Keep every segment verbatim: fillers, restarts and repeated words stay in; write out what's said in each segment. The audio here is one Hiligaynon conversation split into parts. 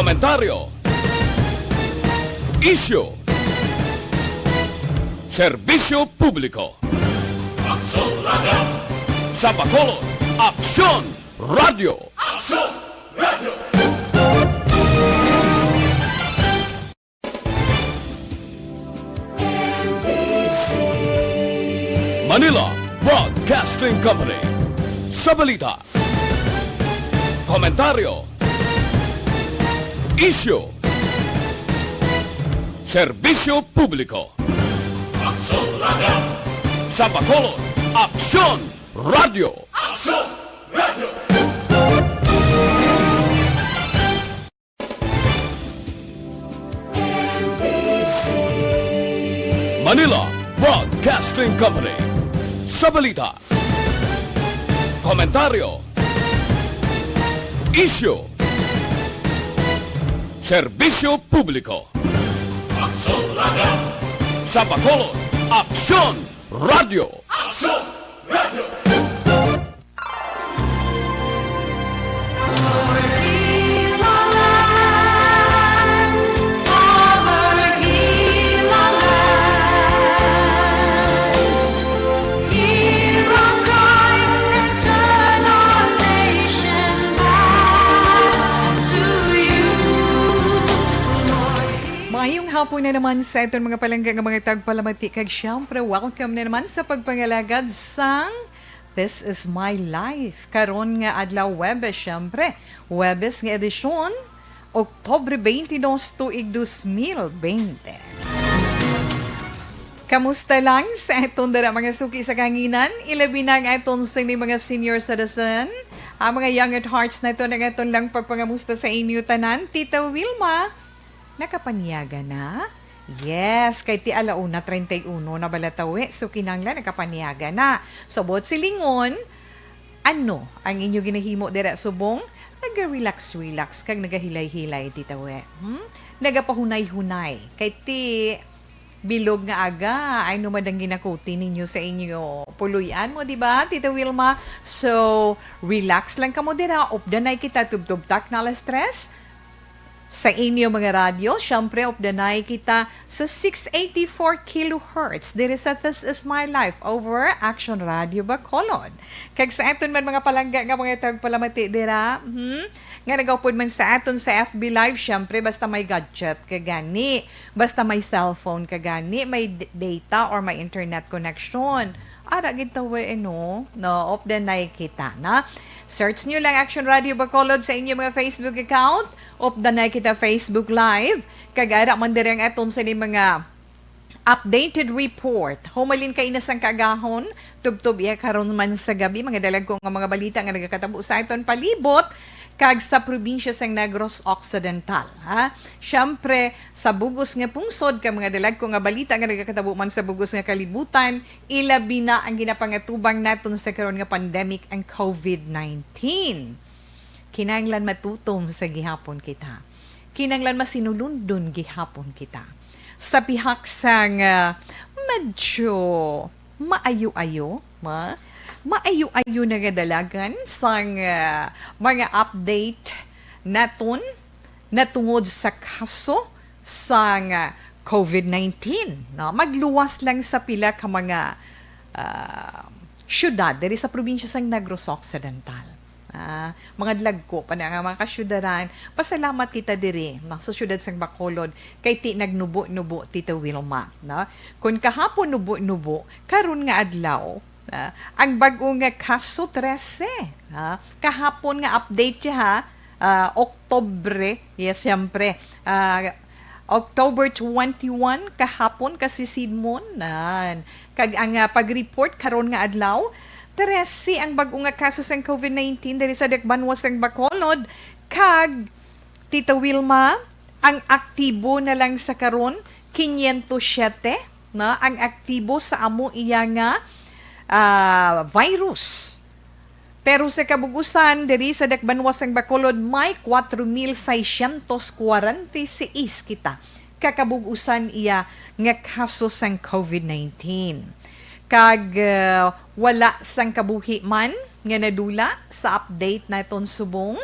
Komentaryo. Isyu. Serbisyo publiko. Aksyon Radio. Sa Bacolod, Aksyon Radio. Aksyon Radio. Manila Broadcasting Company. Sa balita, komentaryo, isyu, serbisyo publiko. Aksyon Radio. Sa Bacolod, Aksyon Radio. Aksyon Radio. Manila Broadcasting Company. Sa balita, komentaryo, isyu, serbisyo publiko. Aksyon Radio. Sa Bacolod, Aksyon Radio. Aksyon Radio. Maayong hapon na naman sa aton mga palangga nga mga tagpalamati, kag siyempre, welcome na naman sa pagpangalagad sang This Is My Life. Karon nga adlaw, Huwebes, siyempre, Huwebes nga edisyon, Oktubre twenty-two, tuig dos mil bente. Kamusta lang sa aton dira, mga suki sa kahanginan? Ilabi na ang aton sini mga senior citizen, ang mga young at hearts naton, ang aton lang pagpangamusta sa inyo tanan. Tita Wilma, nakapanyaga na? Yes, kay ti ala una treinta y uno na bala tawi, so kinahanglan nakapanyaga na. So, buot silingon, ano ang inyo ginahimo dira subong naga-relax-relax kag nagahilay-hilay, Tita We? Hmm? Nagapahunay-hunay. Kay ti bilog nga aga, ay, no, madang ginakuti ninyo sa inyo puloy-an mo, di ba, Tita Wilma? So, relax lang kamo dira, updanay kita, tubtob ta, kag wala stress. Sa inyo mga radyo, syempre, updanay kita sa six eighty-four kilohertz diri sa This Is My Life over Action Radio Bacolod. Kag sa aton man mga palangga nga mga tagpalamati dira, hmm, nga nagaupod man sa aton sa F B Live, syempre, basta may gadget ka gani, basta may cellphone ka gani, may d-, data or may internet connection, ara gid ta we, eh, no? No, updanay kita, na? Search nyo lang Action Radio Bacolod sa inyong mga Facebook account. Updanay kita Facebook Live. Kag ara man diri ang aton sa ni mga updated report. Humalin kay na sang kaagahon, tubtob iya karon man sa gabi, mga dalagko nga mga balita nga nagakatabo sa aton palibot kag sa probinsya sang Negros Occidental, ha? Siyempre, sa bugos nga pungsod, kag mga dalagko nga balita nga nagakatabo man sa bugos nga kalibutan, ilabi na ang ginapangatubang naton sa karon nga pandemic, ang covid nineteen. Kinahanglan matutom sa gihapon kita. Kinahanglan masinulundon gihapon kita. Sa pihak sang, ah, medyo maayo-ayo, ma-, maayo-ayo na nga dalagan sang, ah, mga update naton natungod sa kaso sang, ah, covid nineteen, no? Magluwas lang sa pila ka mga, ah, syudad diri sa probinsya sang Negros Occidental. Ah, mga dalagko pa na nga mga kasyudaran, pasalamat kita diri, no, sa syudad sang Bacolod, kay ti nagnubo-nubo, Tita Wilma, no? Kun kahapon nubo-nubo, karon nga adlaw, ah, ang bag-o nga kaso, trese, ha? Kahapon nga update siya, ha? Ah, Oktubre, yes, siyempre. Ah, October twenty-one, kahapon, kasisidmon, nan. Kag ang, ah, pag-report karon nga adlaw, trese ang bag-o nga kaso sang covid nineteen diri sa dakbanwa sang Bacolod, kag, Tita Wilma, ang aktibo na lang sa karon, quinientos siete, na ang aktibo sa amo iya nga, ah, virus. Pero sa kabug-usan, diri sa dakbanwa sang Bacolod, may cuatro mil seiscientos cuarenta y seis kita ka kabug-usan iya nga kaso sang covid nineteen. Kag, uh, wala sang kabuhi man nga nadula sa update naton subong.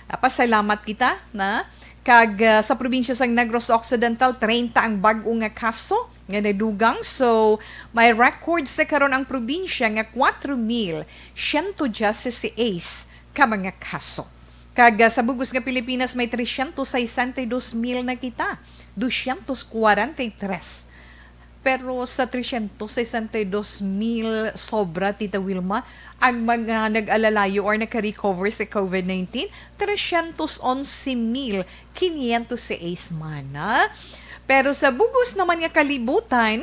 Ah, pasalamat kita, na, Kag, ah, sa probinsya sang Negros Occidental, treinta ang bag-o nga kaso nga nadugang. So, may record sa karon ang probinsya nga kwatro mil siyento diyesisais ka mga kaso. Kag, ah, sa bug-os nga Pilipinas, may tresyentos sesenta y dos mil na kita, dosyentos kwarenta y tres. Pero sa tresyentos sesenta y dos mil sobra, Tita Wilma, ang mga nag-alalayo or naka-recover sa COVID nineteen, tresyentos onse mil quinientos seis man, ha? Pero sa bug-os naman nga kalibutan,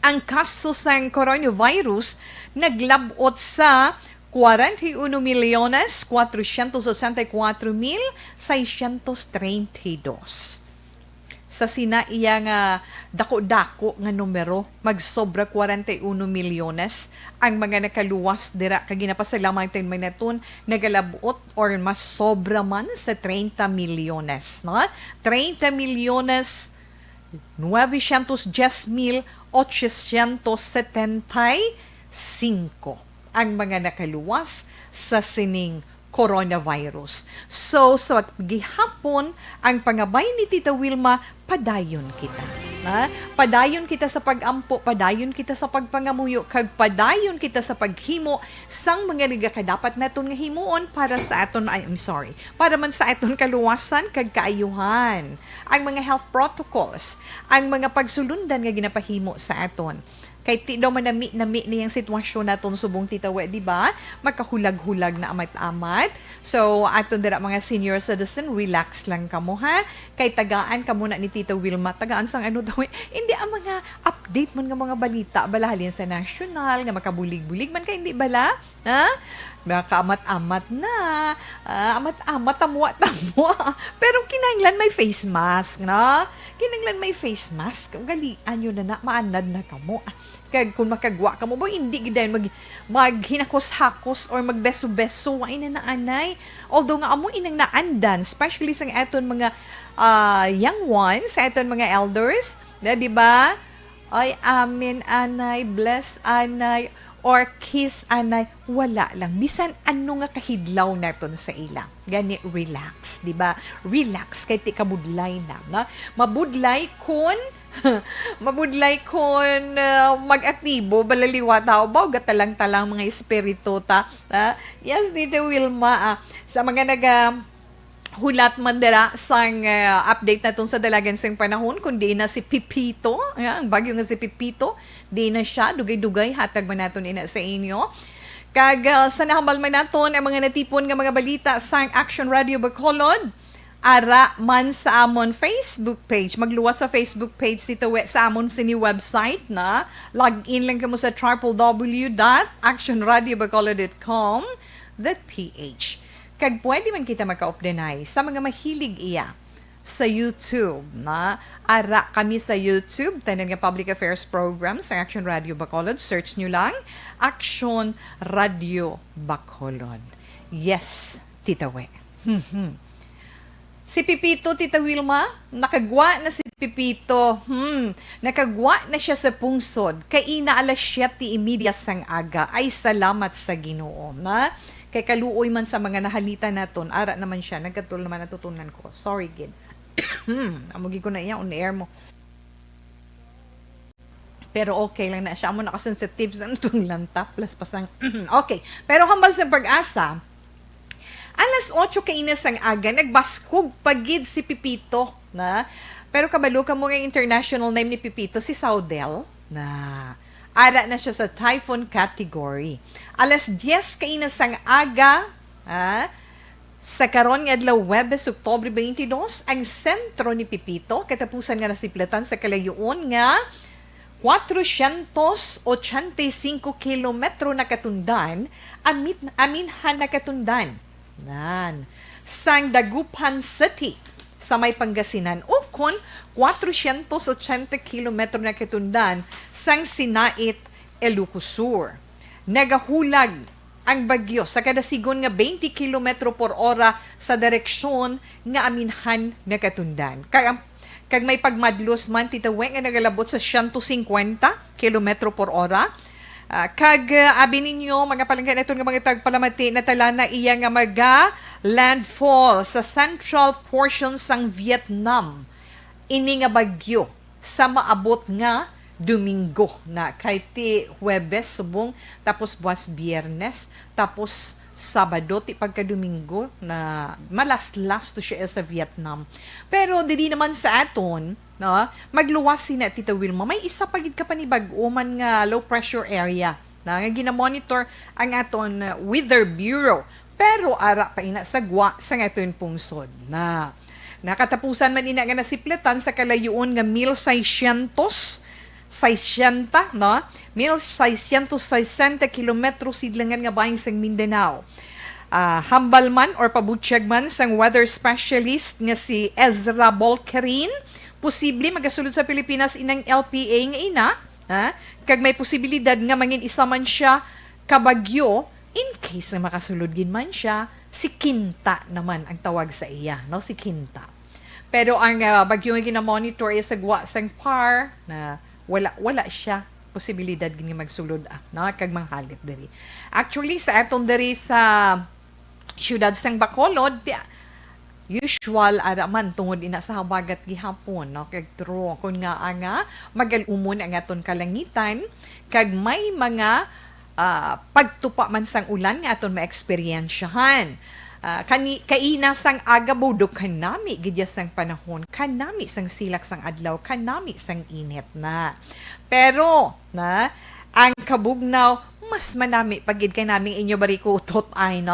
ang kaso sang coronavirus naglab-ot sa kwarenta y uno milyones, kwatrocientos ochenta y cuatro mil seiscientos treinta y dos. Sa sina iya nga dako-dako nga numero, magsobra kwarenta y uno milyones ang mga nakaluwas dira, kag ginapasalamatan man naton, nagalab-ot or mas sobra man sa treinta milyones, no? Treinta milyones, novecientos diez mil ochocientos setenta y cinco ang mga nakaluwas sa sining coronavirus. So, sa gihapon, ang pangabay ni Tita Wilma, padayon kita. Ha? Padayon kita sa pag-ampo, padayon kita sa pagpangamuyo, kag padayon kita sa paghimo sang mga nagakadapat naton nga himuon para sa aton, ay, I'm sorry, para man sa aton kaluwasan kag kaayuhan. Ang mga health protocols, ang mga pagsulundan nga ginapahimo sa aton. Kay ti daw manami-nami niyang sitwasyon naton subong, Tita We, di ba? Makahulag-hulag na amat-amat. So, aton dira mga senior citizen, relax lang kamo, ha? Kay tagaan kamo na ni Tita Wilma. Tagaan sang ano daw, eh? Hindi, ang mga update man nga mga balita, bala halin sa national, nga makabulig-bulig man kay, hindi bala? Ha? Makaamat-amat na. Ah, amat-amat, tamwa-tamwa. Pero kinahanglan may face mask, no? Kinahanglan may face mask. Ugalian nyo na na, maanad na kamo. Kag kung makagwa kamo, boy, hindi gid dayon mag, maghinakos-hakos or magbeso-beso. Wa na naanay. Although nga amo inang naandan, especially sa aton mga, ah, young ones, sa aton mga elders, na, di ba? Ay, amen, anay, bless, anay, or kiss, anay, wala lang. Bisan ano nga kahidlaw naton sa ila. Gani, relax, di ba? Relax, kay ti kabudlay na, no? Mabudlay kun, mabudlay kun, uh, mag-aktibo, balaliwa tao ba, o gatalang-talang mga espiritu ta, ha? Yes, Tita Wilma, ah, sa mga naga, hulat man dira sang, uh, update naton sa dalagan sang panahon, kundi na si Pepito, ah, ang bagyo nga si Pepito, di na siya, dugay-dugay, hatag man naton ina sa inyo. Kag, ah, sa nahambal man naton ang mga natipon nga mga balita sang Action Radio Bacolod, ara man sa amon Facebook page. Magluwas sa Facebook page, Tita We, sa amon sini website na. Log in lang kamo sa triple W dot action radio bacolod dot com dot P H. Kag pwede man kita makaupdanay sa mga mahilig iya sa YouTube, na ara kami sa YouTube, tanan nga public affairs program sa Action Radio Bacolod. Search nyo lang, Action Radio Bacolod. Yes, Tita We. Si Pepito, Tita Wilma, nakagwa na si Pepito. Hmm, nakagwa na siya sa pungsod. Kay ina alas siyete y media sang aga. Ay, salamat sa Ginoo, na? Kay kaluoy man sa mga nahalita naton, ara naman siya, nagkatol naman natutunan ko. Sorry, gid. Hmm, amo gid ko na iya, on air mo. Pero okay lang na siya. Amo nakasensitive sa atong lanta, plus pa sang, okay. Pero hambal sa Pag-asa, alas otso kaina sang aga, nagbaskog pa gid si Pepito, na? Pero kabalo kamo nga international name ni Pepito, si Saudel, na. Ara na siya sa typhoon category. Alas diyes kaina sang aga, ha? Sa karon nga adlaw, Huwebes, Oktubre twenty-two, ang sentro ni Pepito, katapusan nga nasiplatan sa kalayoon nga kwatrocientos ochenta y cinco kilometro nakatundan, amit-, aminhan nakatundan. Nan. Sang Dagupan City, sa may Pangasinan, ukon kwatrocientos ochenta kilometro nakatundan sang Sinait, Ilocos Sur. Nagahulag ang bagyo sa kada sigon nga twenty kilometro por ora sa direksyon nga aminhan nakatundan. Kag ang, kag may pagmadlos man, Tita We, nga nagalabot sa siyento singkwenta kilometro por ora Ah, kag, ah, abi ninyo, mga palangga naton nga mga tagpalamati, natala na iya nga maga-landfall sa central portion sang Vietnam. Ini nga bagyo sa maabot nga Domingo na, kay ti Huwebes subong, tapos buwas Biyernes, tapos Sabado, ti pagka Domingo na malaslas to siya sa Vietnam. Pero diri naman sa aton, no? Magluwas sina, Tita Wilma. May isa pa gid ka panibag-o man nga low pressure area na nga ginamonitor ang aton, uh, Weather Bureau. Pero ara pa ina sa gwa sang aton pungsod na. Nakatapusan man ina nga nasiplatan sa kalayuon nga mil seiscientos sesenta, no? Mil seiscientos sesenta kilometro sidlangan nga bahin sang Mindanao. Ah, hambal man or pabutyag man sang weather specialist nga si Ezra Bolkerin, posible magasulod sa Pilipinas inang L P A nga ina, ha? Kag may posibilidad nga mangin isa man siya ka bagyo in case nga makasulod gid man siya. Si Kinta naman ang tawag sa iya, no? Si Kinta. Pero ang, ah, bagyo nga ginamonitor is sa gwa sang par na wala, wala siya posibilidad gid nga magsulod, ah, no? Kag manghalit diri. Actually, sa aton diri sa siyudad sang Bacolod, ti-, usual ara man tungod ina sa habagat gihapon, no? Kag true, kun nga nga magal-umon ang aton kalangitan, kag may mga, ah, pagtupa man sang ulan nga aton maeksperiensyahan. Ah, kani, kaina sang aga, budok kanami gid ya sang panahon, kanami sang silak sang adlaw, kanami sang init na. Pero, na, ang kabugnaw, mas manami pa gid kay naming inyo barikutot, ay, no?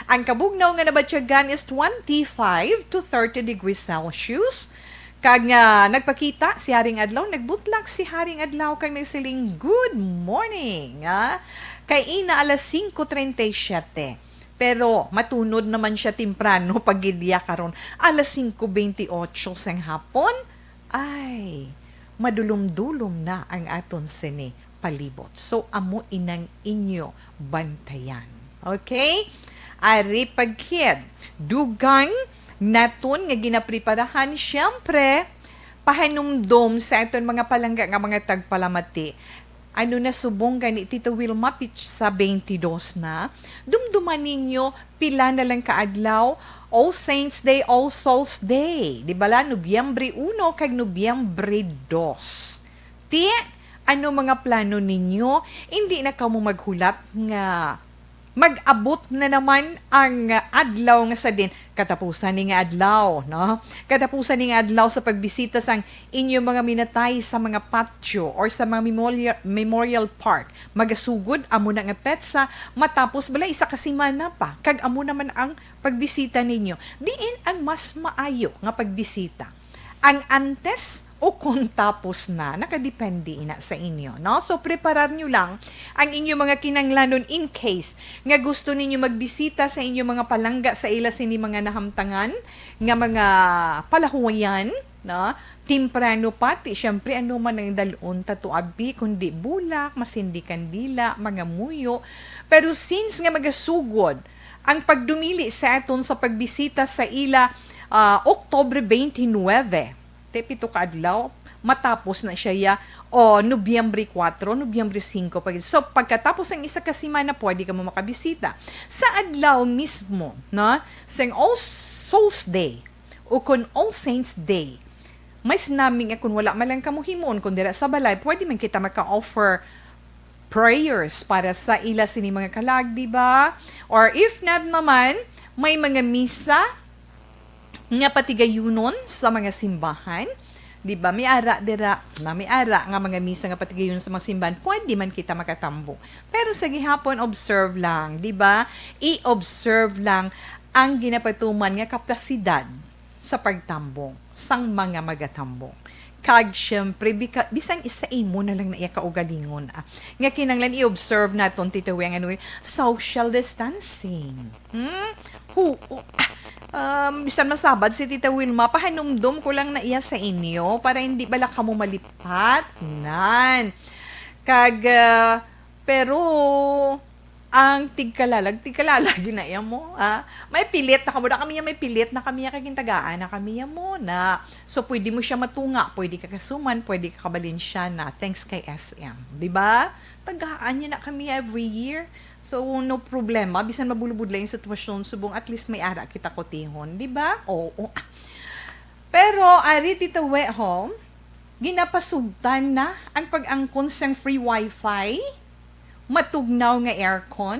Ang kabugnaw nga nabatyagan is twenty-five to thirty degrees Celsius. Kag nga nagpakita si Haring Adlaw, nagbutlak si Haring Adlaw kag nagsiling, "Good morning," ah. Kay ina alas singko treinta y siete. Pero matunod naman siya temprano pag gid ya karon, alas singko bentiocho sang hapon. Ay, madulom-dulom na ang aton sini palibot. So, amo inang inyo bantayan. Okay? Ari pagkid, dugang naton nga ginapreparahan, siyempre, pahanumdom sa aton mga palangga nga mga tagpalamati. Ano na subong gani, Tita Wilma, pitsa twenty-dos na? Dumduman ninyo, pila na lang ka adlaw? All Saints Day, All Souls Day. Di bala, Nobyembre uno kag Nobyembre dos. Ti, ano mga plano ninyo? Hindi na kamo maghulat nga mag-abot na naman ang adlaw nga sa din, katapusan ni nga adlaw, no? Katapusan ni nga adlaw sa pagbisita sang inyo mga minatay sa mga patio or sa mga memorial, memorial park. Magasugod, amo na nga petsa, matapos bala isa ka semana pa, kag amo naman ang pagbisita ninyo. Diin ang mas maayo nga pagbisita? Ang antes o kon tapos na, nakadepende ina sa inyo, no? So, preparar nyo lang ang inyo mga kinanglanon in case nga gusto ninyo magbisita sa inyo mga palangga sa ila sini mga nahamtangan nga mga palahuyan, no? Temprano pa, ti, syempre, ano man ang dalon ta to abi, kundi bulak, masindi kandila, mga muyo. Pero since nga magasugod ang pagdumili sa aton sa pagbisita sa ila, ah, Oktubre twenty-nine, te, pito ka adlaw, matapos na siya ya, o Nobyembre kuwatro, Nobyembre singko pa gid. So, pagkatapos ang isa ka semana, pwede ka mo makabisita. Sa adlaw mismo, no? Sang All Souls Day, o kon All Saints Day, may sinaming, eh, kung wala man lang kamo himuon, kung dira sa balay, pwede man kita maka-offer prayers para sa ila sini mga kalag, di ba? Or if not naman, may mga misa nga patigayunon sa mga simbahan, di ba? May ara dira, na may ara nga mga misa nga patigayunon sa mga simbahan, pwede man kita makatambong. Pero sa gihapon, observe lang, di ba? I-observe lang ang ginapatuman nga kapasidad sa pagtambong sang mga magatambong. Kag, siyempre, bika-, bisan isa imo na lang na iya kaugalingon, ah, nga kinahanglan i-observe naton, Tita Wi, ang ano, social distancing. Hmm? Hu-, ah, um, bisan masabad si Tita Wilma, pahanumdom ko lang na iya sa inyo para hindi bala kamo malipat. Nan. Kag, ah, pero, Ang tigkalalag, tigkalalag na iya mo, ah. May pilit na kamo, da kami ya, may pilit na kami ya, kay gintagaan na kami ya mo na. So, pwede mo siya matunga, pwede ka kasuman, pwede ka kabalinsyana, thanks kay S M. Di ba? Tagaan niya na kami every year. So, no problema, bisan mabulubudlay yung sitwasyon, subong at least may ara kita kutihon, di ba? Oo. Pero, ari, Tita We, ho, ginapasugtan na ang pag-angkon sang free wifi, matugnaw nga aircon,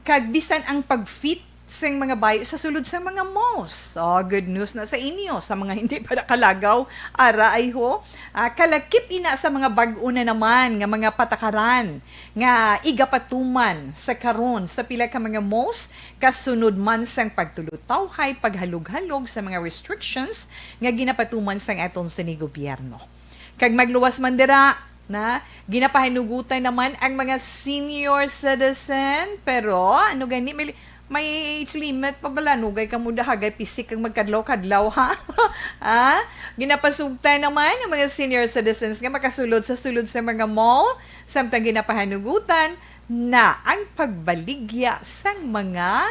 kag bisan ang pag-fit sang mga bayo sa sulod sang mga malls. Oh, good news na sa inyo, sa mga hindi pa nakalagaw, ara ay ho. Ah, kalakip ina sa mga bag-o na naman nga mga patakaran nga igapatuman sa karon sa pila ka mga malls, kasunod man sang pagtulutawhay, paghalog-halog sa mga restrictions nga ginapatuman sang aton sini gobyerno. Kag magluwas man dira, na ginapahanugutan naman ang mga senior citizen, pero ano gani, may, may age limit pa bala, nugay ka mo dahagay pisik kag magkadlaw-kadlaw, ha? Ah, ginapasugtan naman ang mga senior citizens nga makasulod sa sulod sa mga mall, samtang ginapahanugutan na ang pagbaligya sang mga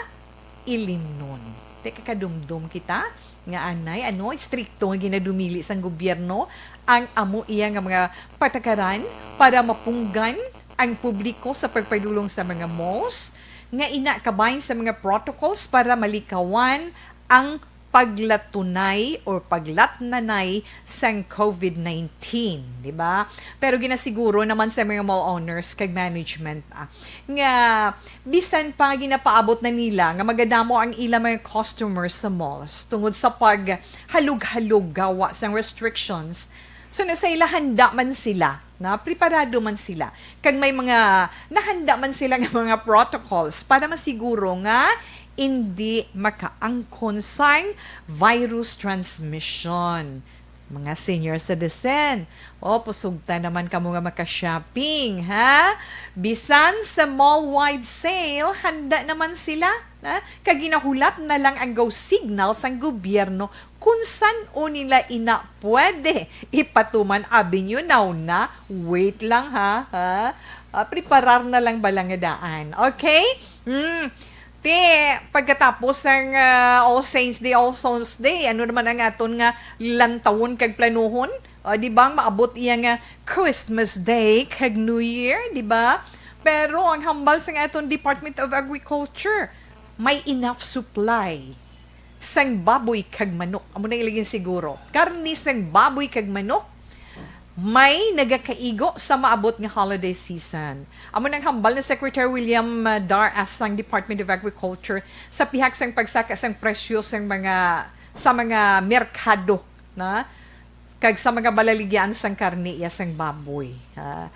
ilimnon. Te, kakadumdom kita nga anay, ano, istrikto nga ginadumili sang gobyerno ang amo iya nga mga patakaran para mapunggan ang publiko sa pagpadulong sa mga malls, nga ina kabahin sa mga protocols para malikawan ang paglatunay or paglatnanay sang COVID nineteen, di ba? Pero ginasiguro naman sa mga mall owners kag management, ah, nga bisan pa ginapaabot na nila nga magadamo ang ila mga customers sa malls tungod sa paghalog-halog gawa sang restrictions, so na sa ila handa man sila, na preparado man sila, kag may mga nahanda man sila nga mga protocols para masiguro nga indi makaangkon sang virus transmission. Mga senior citizen, o, pusugta naman kamo nga maka-shopping, ha? Bisan sa mall-wide sale, handa naman sila, ha? Kag ginahulat na lang ang go signal sang gobyerno kung san-o nila ina pwede ipatuman. Abi nyo, now na, wait lang, ha? Ha? Ah, preparar na lang bala nga daan. Okay? Mm. Ti, pagkatapos sang, ah, All Saints Day, All Souls Day, ano naman ang aton nga lantawon kag planuhon? O, di ba, ang maabot iya nga Christmas Day kag New Year, di ba? Pero ang hambal sang aton Department of Agriculture, may enough supply sang baboy kag manok. Amo na ilagin siguro. Karni sang baboy kag manok, may nagakaigo sa maabot nga holiday season. Amo nang hambal ni Secretary William, uh, Dar Asang, Department of Agriculture, sa pihak sang pagsaka sang presyo sang mga, sa mga merkado, na, kag sa mga balaligyan sang karne iya sang baboy. Ha?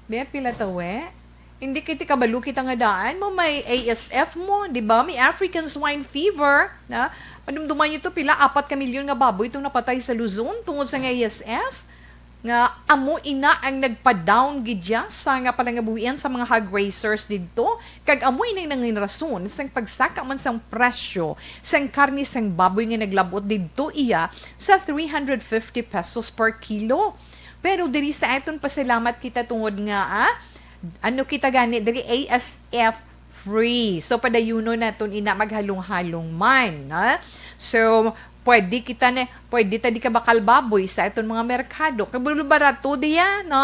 Be, pila tawe? Hindi kiti kabalo kita nga daan mo may A S F mo, di ba? May African Swine Fever, na? Madumduman niyo to, pila, apat ka milyon nga baboy itong napatay sa Luzon tungod sa nga A S F. Nga amo ina ang nagpa-down gid ya sa nga panangabuhian sa mga hog raisers didto, kag amo ini nangin rason sang pagsaka man sang presyo sang karne sang baboy nga naglabot didto iya sa three hundred fifty pesos per kilo. Pero diri sa aton pasalamat kita tungod nga, ah, ano kita gani diri, A S F free. So, padayunon naton ina maghalong-halong man, ha? So, pwede kita na, pwede ta di ka bakal baboy sa aton mga merkado. Kay barato diya, no?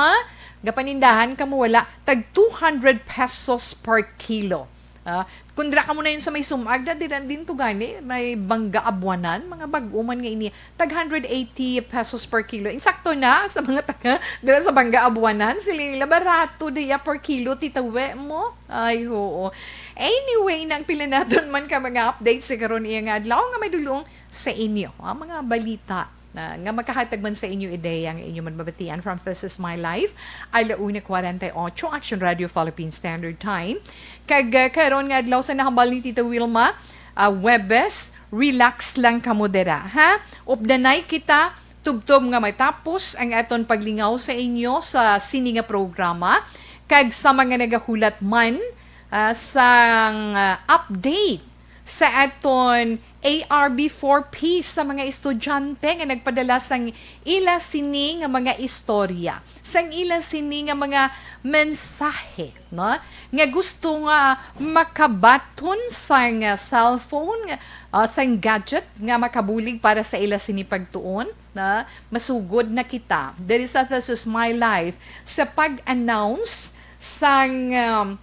Gapanindahan ka mo wala tag two hundred pesos per kilo. Ah, kung dira ka mo na yun sa may sumag na, dira din to gani, may bangga abuanan, mga bag-o man nga ini, tag hundred eighty pesos per kilo. Insakto na sa mga taga dira sa bangga abuanan, sila nila barato diya per kilo, titawe mo. Ay, oo. Anyway, nang pila naton man ka mga updates sa karon iya nga adlaw nga may dulong sa inyo, ah, mga balita na, nga makahatag man sa inyo ideya nga inyo man mabatian from This Is My Life, ala una kwarenta y ocho, Action Radio Philippine Standard Time. Kag, ah, karon nga adlaw sa nahambal ni Tita Wilma, ah, Huwebes, relax lang kamo dira, ha? Updanay kita, tubtob nga matapos ang aton paglingaw sa inyo sa sini nga programa, kag sa mga nagahulat man, ah, sang, ah, update sa aton A R B four Ps sa mga estudyante nga nagpadala sang ila sini nga mga istorya, sang ila sini nga mga mensahe, no? Nga gusto nga makabaton sang, ah, cellphone, ah, sang gadget nga makabulig para sa ila sini pagtuon, na masugod na kita diri sa This Is My Life sa pag-announce sang, um,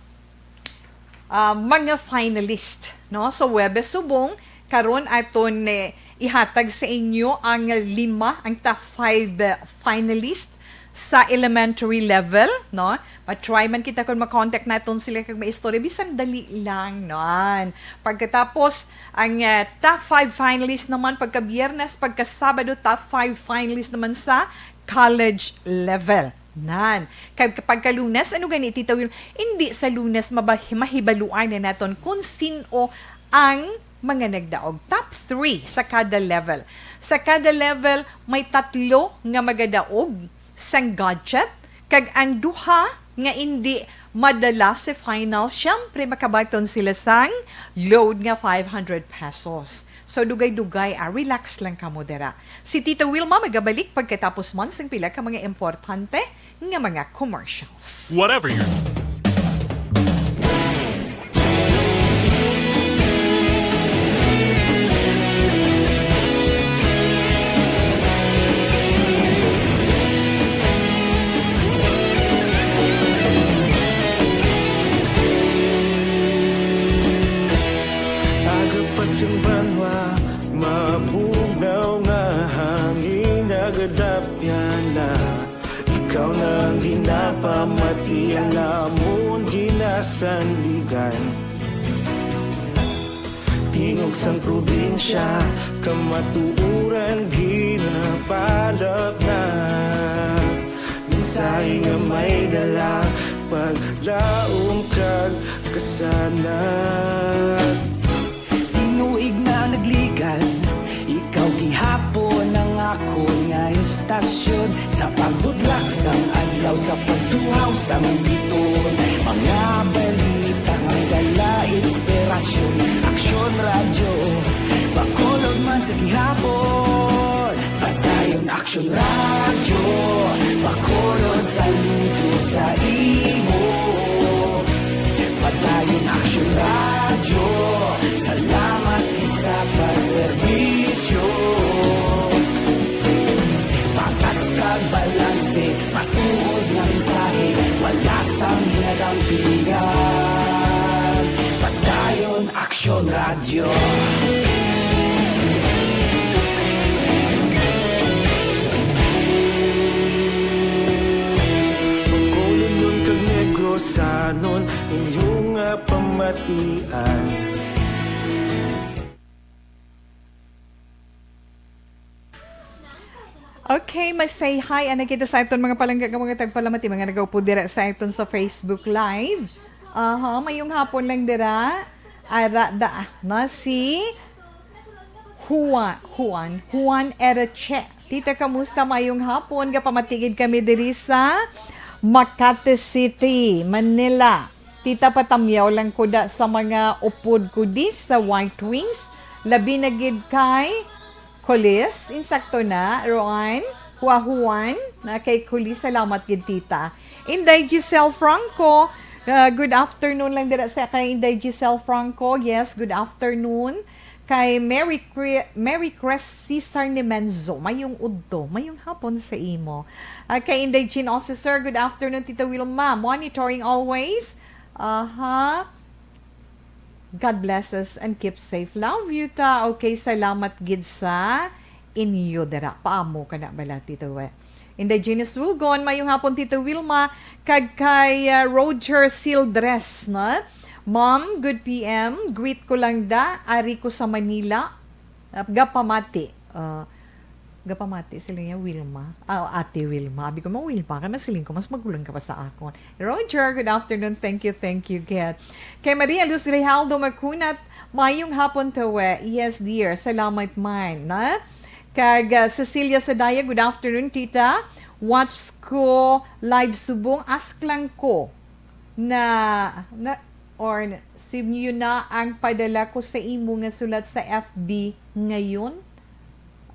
ah, mga finalist, no? So, Huwebes subong, karon aton, eh, ihatag sa inyo ang lima, ang top five, eh, finalist sa elementary level, no? Ma-try man kita kung ma-contact naton sila kag maistorya, bisan dali lang, non. Pagkatapos, ang, eh, top five finalist naman pagka Biyernes, pagka Sabado, top five finalist naman sa college level. Nan. Kay kapag ka Lunes, ano gani, Tita Will? Hindi sa Lunes mabah-, mahibaluan na naton kung sino ang mga nagdaog. Top three sa kada level. Sa kada level, may tatlo nga magadaog sang gadget, kag ang duha nga indi madala sa final, syempre, makabaton sila sang load nga five hundred pesos. So, dugay-dugay, ah, relax lang kamo dira. Si Tita Wilma magabalik pagkatapos man sang pila ka mga importante nga mga commercials. Whatever your Aga pa sing banwa, mabugnaw nga hangin nagadapyan na. Ikaw na ang ginapamati, ang amon ginasandigan. Tingog sang probinsya, kamatuoran ginapalapnap. Mensahe nga may dala, paglaom kag kasanag. Tinuig na nagligan, ikaw gihapon ang akon nga istasyon. Sa pagbudlak sang adlaw, sa pagtuhaw sang biton, mga balita nga dala inspirasyon. Aksyon Radyo, Bacolod man sa gihapon. Padayon Aksyon Radyo, Bacolod, saludo sa imo. Padayon Aksyon Radyo, salamat gid sa pagserbisyo. Patas kag balanse, matuod nga mensahe, wala sang ginadampingan. Padayon Aksyon Radyo. Bacolodnon kag Negrosanon, inyo nga pamatian. Okay, ma-say hi ana kita sa aton mga palangga nga mga tagpalamati, mga nagaupod dira sa aton sa Facebook Live. Aha, mayong hapon lang dira. Ara da na si Juan, Juan, Juan Ereche. Tita, kamusta? Mayong hapon. Gapamatigid kami diri sa Makati City, Manila. Tita, patamyaw lang ko da sa mga upod ko di sa White Wings. Labi na gid kay Kulis, insakto na, Roan, Huahuan, na kay Kulis, salamat gid, tita. Inday Giselle Franco, uh, good afternoon lang dira sa kay Inday Giselle Franco. Yes, good afternoon. Kay Mary Cre-, Mary Crest Cesar Nimenzo, mayong udto, mayong hapon sa imo. Uh, kay Inday Jean Osser, good afternoon, Tita Wilma. Monitoring always. Aha. God bless us and keep safe. Love you ta. Okay, salamat gid sa inyo dira. Paamo ka na bala, Tito We. Inday Janice Wilgon, mayong hapon, Tito Wilma, kag kay, ah, Roger Sildres, no? Ma'am, good P M. Greet ko lang da. Ari ko sa Manila. Ah, gapamati. Ah, Gapamati sila niya, Wilma. Ah, Ate Wilma. Abi ko mo, Wilma ka na, siling ko, mas magulang ka pa sa akon. Roger, good afternoon. Thank you, thank you, Kat. Kay Maria Luz Grijaldo Macunat, mayong hapon, Tawe. Yes, dear. Salamat man, na? Kag, ah, Cecilia Sadaya, good afternoon, Tita. Watch ko live subong. Ask lang ko na, na, Or save niyo na ang padala ko sa imo nga sulat sa F B ngayon.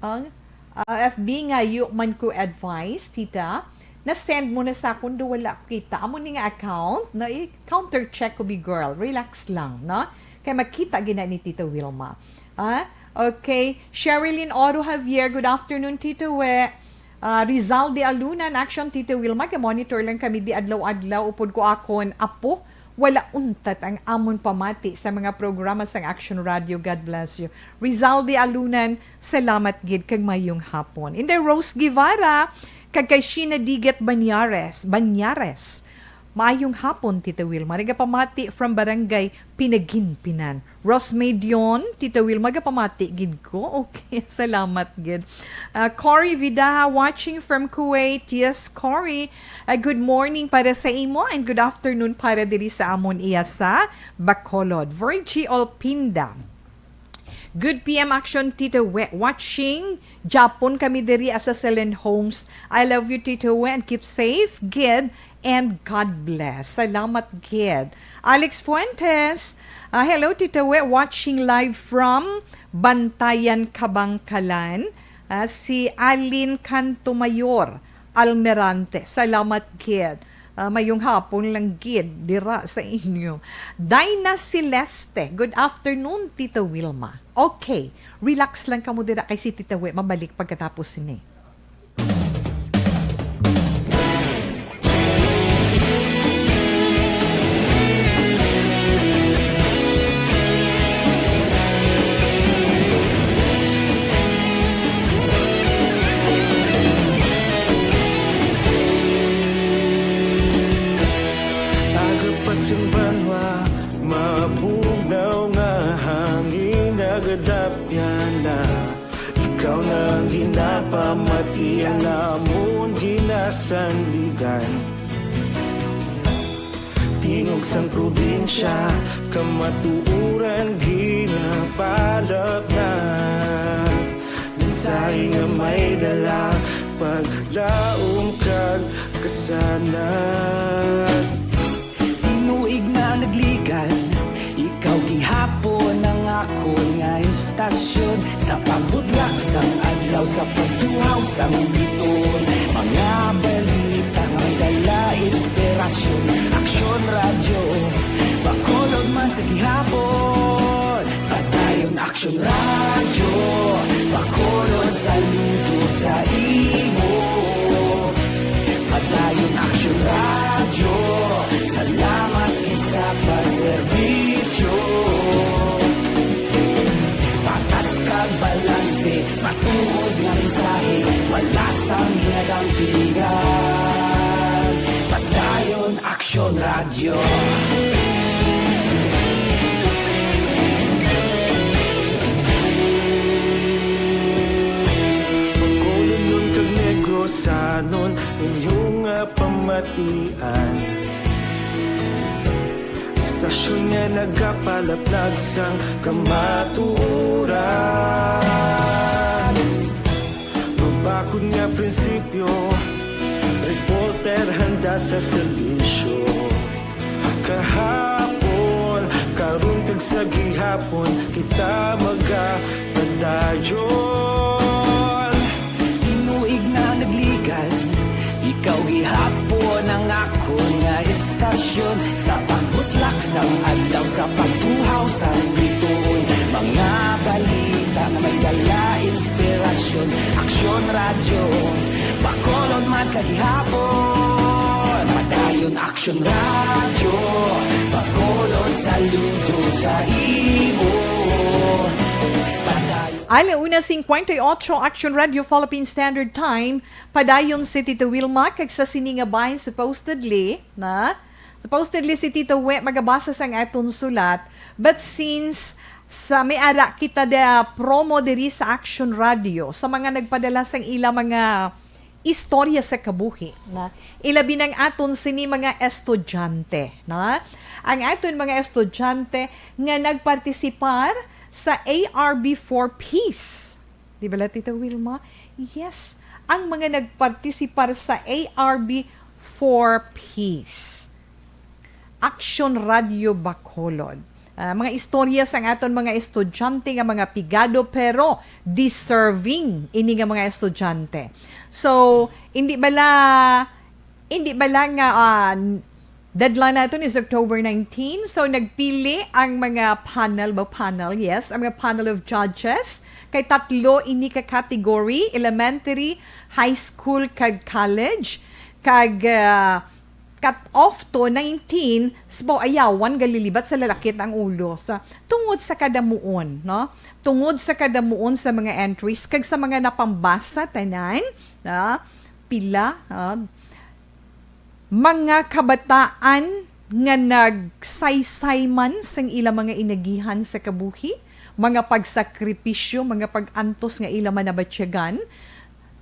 Ang, ah, F B ngayo man ko advice, tita. Na-send mo na sa akon, do wala ko kita. Amo ni nga account, na i-counter check ko, big girl. Relax lang, no? Kay makita gina ni Tita Wilma. Ah, okay. Sherilyn Oro Javier, good afternoon, Tita We. Ah, Rizal de Alunan, action, Tita Wilma, ga-monitor lang kami di adlaw-adlaw, upod ko akon apo. Wala untat ang amon pamati sa mga programa sang Action Radio. God bless you. Rizal de Alunan, salamat gid kag mayong hapon. Inday Rose Guevara, kag kay Sheena Digat Banyares, Banyares. Maayong hapon, Tita Wilma. Nagapamati from Barangay Pinaginpinan. Rosmay Dion, Tita Wilma, gapamati gid ko. Okay, salamat gid. Ah, Cory Vidaha watching from Kuwait. Yes, Cory. Ah, good morning para sa imo and good afternoon para diri sa amon iya sa Bacolod. Virgie Olpinda. Good P M action, Tita We. Watching. Japon kami diri sa Selen Homes. I love you, Tita We, and keep safe. Gid. And God bless. Salamat gid. Alex Fuentes, ah, hello, Tita We, watching live from Bantayan, Kabangkalan. Ah, si Alin Cantomayor Almirante, salamat gid. Ah, mayong hapon lang gid dira sa inyo. Dinah Celeste, good afternoon, Tita Wilma. Okay, relax lang kamo dira kay si Tita We mabalik pagkatapos sini. Aga pa sing banwa, mabugnaw nga hangin nagadapyan na. Ikaw na ang ginapamati, ang amon ginasandigan. Tingog sang probinsya, kamatuoran ginapalapnat. Mensahe nga may dala, paglaom kag kasanag. Tinuig na nagligan, ikaw gihapon ang akon nga istasyon. Sa pagbutlak sang adlaw, sa pagtuhaw sang bituon, mga balita may dala inspirasyon. Aksyon Radyo, Bacolod man sa gihapon. Padayon Aksyon Radyo, Bacolod, saludo sa imo. Padayon Aksyon Radyo, salamat gid sa pagserbisyo. Patas kag balanse, matuod nga mensahe, wala sang ginadampigan. Padayon Aksyon Radyo. Bacolodnon kag Negrosanon, inyo nga pamatian. Istasyon nga nagapalaplag sang kamatuoran. Mabakod nga prinsipyo, reporter handa sa serbisyo. Kahapon, karon kag sa gihapon, kita magapadayon. Tinuig na nagligan, ikaw gihapon ang akon nga istasyon. Sa pagbutlak sang adlaw, sa pagtuhaw sang bituon, mga balita nga may dala inspirasyon. Aksyon Radyo, Bacolod man sa gihapon. Padayon Aksyon Radyo, Bacolod, saludo sa imo. Padayon. Ala una cincuenta y ocho, Action Radio Philippine Standard Time. Padayon si Tita Wilma, kag sa sini nga bahin, supposedly, na? Supposedly, si Tita We magabasa sang aton sulat. But since sa may ara kita da promo diri sa Action Radio, sa mga nagpadala sang ila mga istorya sa kabuhi, na? Ilabi nang aton sini mga estudyante, na? Ang aton mga estudyante nga nagpartisipar sa A R B for Peace. Di ba, Tita Wilma? Yes, ang mga nagpartisipar sa A R B for Peace. Action Radio Bacolod. Ah, mga istorya sang aton mga estudyante nga mga pigado pero deserving ini nga mga estudyante. So, hindi bala hindi bala nga ah, deadline naton is October nineteen. So, nagpili ang mga panel, ba panel, yes, ang mga panel of judges. Kay tatlo ini ka category, elementary, high school, kag college. Kag ah, cut off to nineteen, sabaw ayawan galilibat sa lalakit ang ulo sa tungod sa kadamuon, no? Tungod sa kadamuon sa mga entries kag sa mga napambasa tanan, na pila, ah, mga kabataan nga nagsaysay man sang ila mga inagihan sa kabuhi, mga pagsakripisyo, mga pag-antos nga ila man nabatyagan,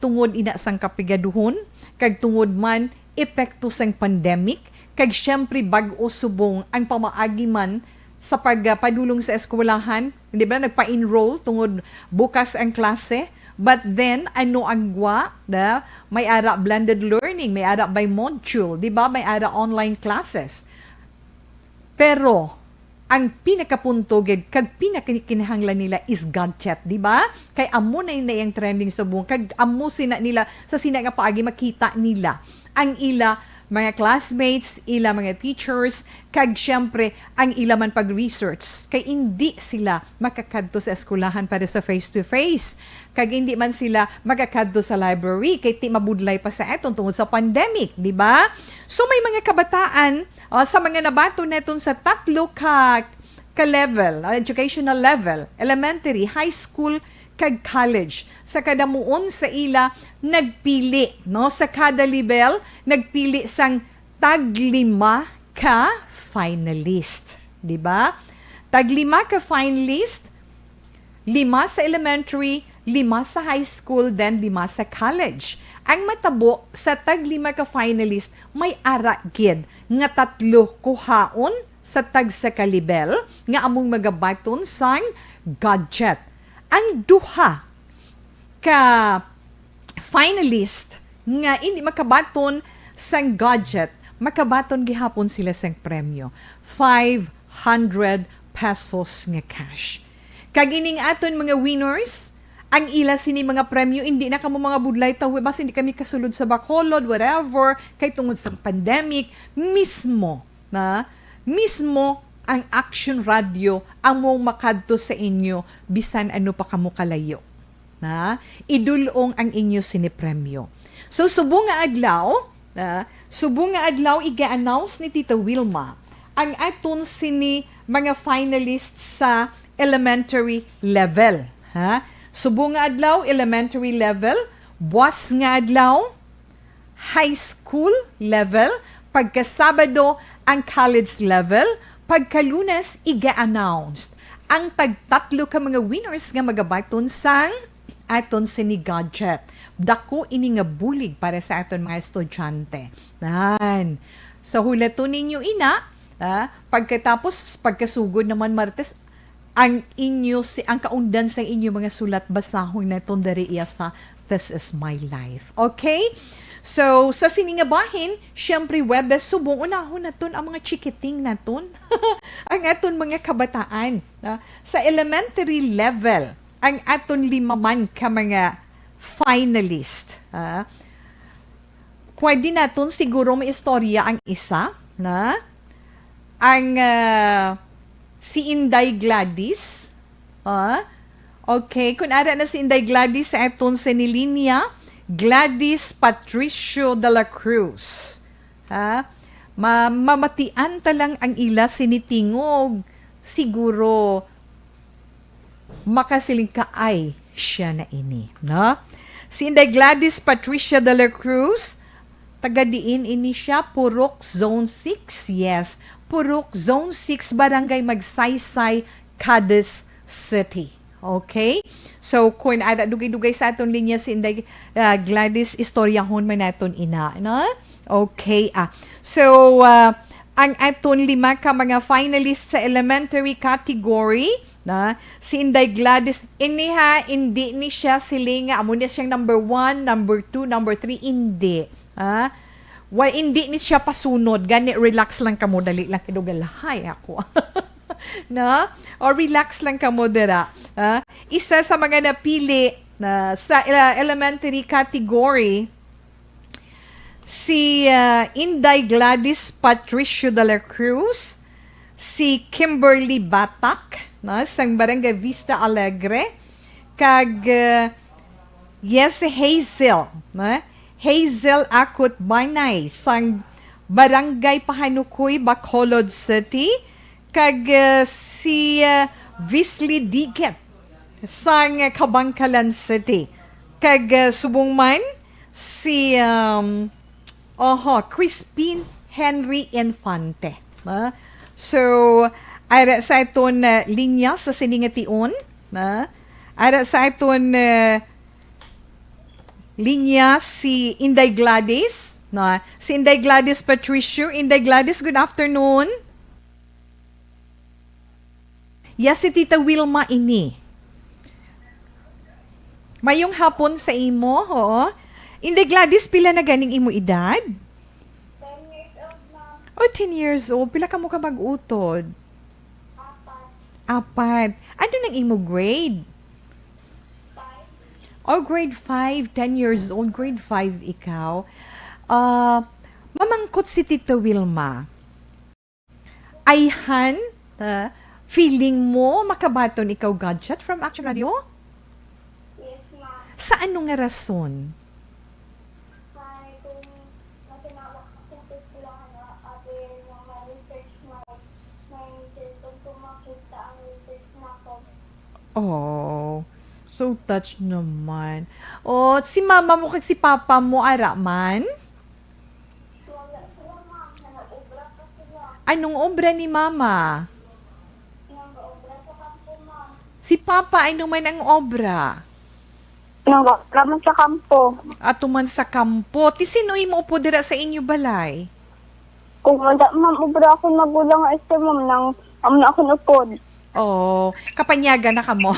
tungod ina sang kapigaduhon, kag tungod man epekto sang pandemic, kag siyempre bag-o subong ang pamaagi man sa pagpadulong sa eskwelahan, di ba, nagpa-enroll tungod bukas ang klase, but then, ano ang gwa, da? May ara blended learning, may ara by module, di ba, may ara online classes. Pero, ang pinakapunto gid kag pinakakinahanglan nila is gadget, di ba? Kay amo na yun na yung trending subong, kag amo sina nila, sa sina nga paagi makita nila ang ila mga classmates, ila mga teachers, kag siyempre ang ila man pag-research. Kay indi sila makakadto sa eskwelahan para sa face-to-face. Kag indi man sila makakadto sa library kay ti mabudlay pa sa aton tungod sa pandemic, di ba? So may mga kabataan, ah, sa mga nabaton naton sa tatlo ka ka level, ah, educational level, elementary, high school, kag college. Sa kadamuon sa ila nagpili, no, sa kada level nagpili sang tag lima ka finalist, di ba? Tag lima ka finalist, lima sa elementary, lima sa high school, then lima sa college. Ang matabo, sa tag lima ka finalist, may ara gid nga tatlo kuhaon sa tagsa ka level nga among magabaton sang gadget. Ang duha ka finalist nga indi makabaton sang gadget, makabaton gihapon sila sang premyo, five hundred pesos nga cash. Kag ining aton mga winners, ang ila sini mga premyo, indi na kamo mga budlay tawo, basi hindi kami kasulod sa Bacolod, whatever, kay tungod sa pandemic, mismo, na, mismo ang Action Radio ang mo makadto sa inyo, bisan ano pa kamo kalayo. Na, idulong ang inyo sini premyo. So, subong nga adlaw, na, subong nga adlaw, iga-announce ni Tita Wilma ang aton sini mga finalists sa elementary level. Ha? Subong nga adlaw, elementary level. Buwas nga adlaw, high school level. Pagka Sabado, ang college level. Pagka Lunes, iga-announced ang tagtatlo ka mga winners nga magabaton sang aton sini gadget. Dako ini nga bulig para sa aton mga estudyante. Nan. So, hulaton ninyo ina, ah, pagkatapos, pagkasugod naman Martes, ang inyo si ang kaundan sa inyo mga sulat, basahon naton diri iya sa This Is My Life. Okay? So, sa sini nga bahin, syempre, Webes, subong unahon naton ang mga chikiting naton. Ang aton mga kabataan, ah, sa elementary level, ang aton lima man ka mga finalist, ah, pwede naton siguro maistorya ang isa, na ang, ah, si Inday Gladys. Ah, okay, kung ara na si Inday Gladys sa aton sa nilinya, Gladys Patricio de la Cruz. Ha? Ma-, mamatian ta lang ang ila sinitingog. Siguro, makasiling ka, "Ay, siya na ini," no? Si Inday Gladys Patricia de la Cruz, taga diin ini siya? Purok Zone six, yes. Purok Zone six, Barangay Magsaysay, Cadiz City. Okay? So, kung ada dugay-dugay sa aton linya si Inday, ah, Gladys, istoryahon man naton ina, no? Okay, ah. So, ah, ang aton lima ka mga finalists sa elementary category, na si Inday Gladys, iniha, hindi ni siya siling nga amo ni siyang number one, number two, number three, hindi. Ah, Wa, hindi ni siya pasunod. Gani, relax lang kamo, dali lang hinugalahay ako. No? O, relax lang kamo dira. Ah, isa sa mga napili na sa, uh, elementary category, si, ah, Inday Gladys Patricio de la Cruz, si Kimberly Batak, no, sang Barangay Vista Alegre, kag, ah, yes, si Hazel, no? Hazel Akot Banay sang Barangay Pahanukoy, Bacolod City, kag, ah, si, ah, Visley Diget sang Kabangkalan City, kag, ah, subong man si, um, oho, Crispin Henry Infante, no? So, ara sa aton, ah, linya sa sini nga tion, no? Ara sa aton, ah, linya si Inday Gladys, no? Si Inday Gladys Patricio. Inday Gladys, good afternoon. Yes, si Tita Wilma ini. Mayong hapon sa imo, oo. Inday Gladys, pila na ganing imo edad? Ten years old, ma'am. Oh, ten years old. Pila ka mo ka mag-utod? Apat. Apat. Ano nang imo grade? Five. Oh, grade five, ten years old, grade five ikaw. Ah, mamangkot si Tita Wilma. Ayhan, ah, feeling mo makabaton ikaw, Godshot, from Action Radio? Yes, ma'am. Sa ano nga rason? Kay kung matinawag ako sa eskwelahan, abi nga ma-research, may, may cellphone ko, makita ang research na ako. Oh, so touched naman. Oh, si mama mo kag si papa mo, ara man? Wala sila, ma'am. Nag-obra pa sila. Anong obra ni mama? Nag-obra sa kampo, ma'am. Si papa, ano man ang obra? Nag-obra man sa kampo. Ato man sa kampo. Ti sino imo upo dira sa inyo balay? Kung wala, ma'am, obra akong magulang nga este, ma'am, nang amo na akong upod. Oh, kapanyaga na kamo.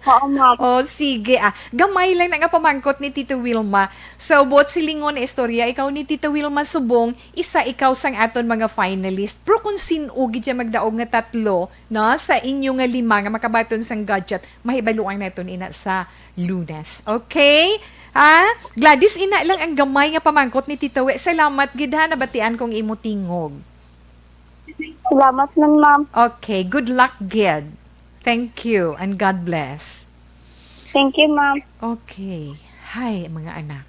Oo, ma'am. Oh, sige, ah. Gamay lang na nga pamangkot ni Tito Wilma. So, buot silingon na istorya, ikaw ni Tito Wilma subong, isa ikaw sang aton mga finalist. Pero kung sin-o gid siya magdaog nga tatlo, no, sa inyo nga lima nga makabaton sang gadget, mahibaluan naton ina sa Lunes. Okay? Ha? Gladys, ina lang ang gamay nga pamangkot ni Tito Wi. Salamat gid ha, nabatian kong imo tingog. Salamat man, ma'am. Okay, good luck gid. Thank you and God bless. Thank you, ma'am. Okay. Hay, mga anak.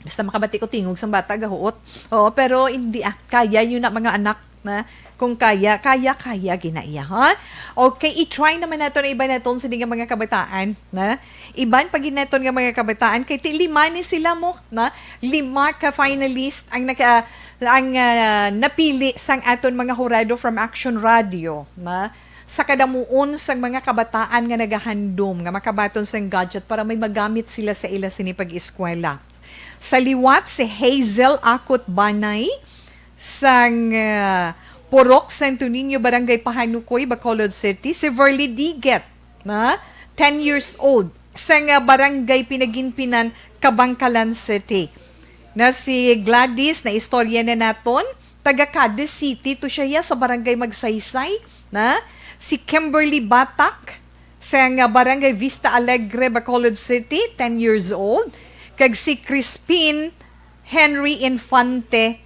Basta makabati ko tingog sang bata, gahuot. Oo, pero hindi, ah, kaya yun na, mga anak, na kung kaya, kaya, kaya, ginaiya, ha? Okay, i-try naman nato na iba naton sini nga mga kabataan, na iban pa gid naton nga mga kabataan, kay ti lima ni sila mo, na lima ka finalist ang naka, ang, ah, napili sang aton mga hurado from Action Radio, na sa kadamuon sang mga kabataan nga nagahandom nga makabaton sang gadget para may magamit sila sa ila sini pag-eskwela. Sa liwat, si Hazel Akot Banay sang, ah, Purok Santo Niño, Barangay Pahanukoy, Bacolod City. Si Verly Diget, na ten years old, sang, ah, Barangay Pinaginpinan, Kabangkalan City. Na si Gladys, na istorya na naton, taga Cadiz City to siya, ya, sa Barangay Magsaysay, na si Kimberly Batak, sang, ah, Barangay Vista Alegre, Bacolod City, ten years old, kag si Crispin Henry Infante,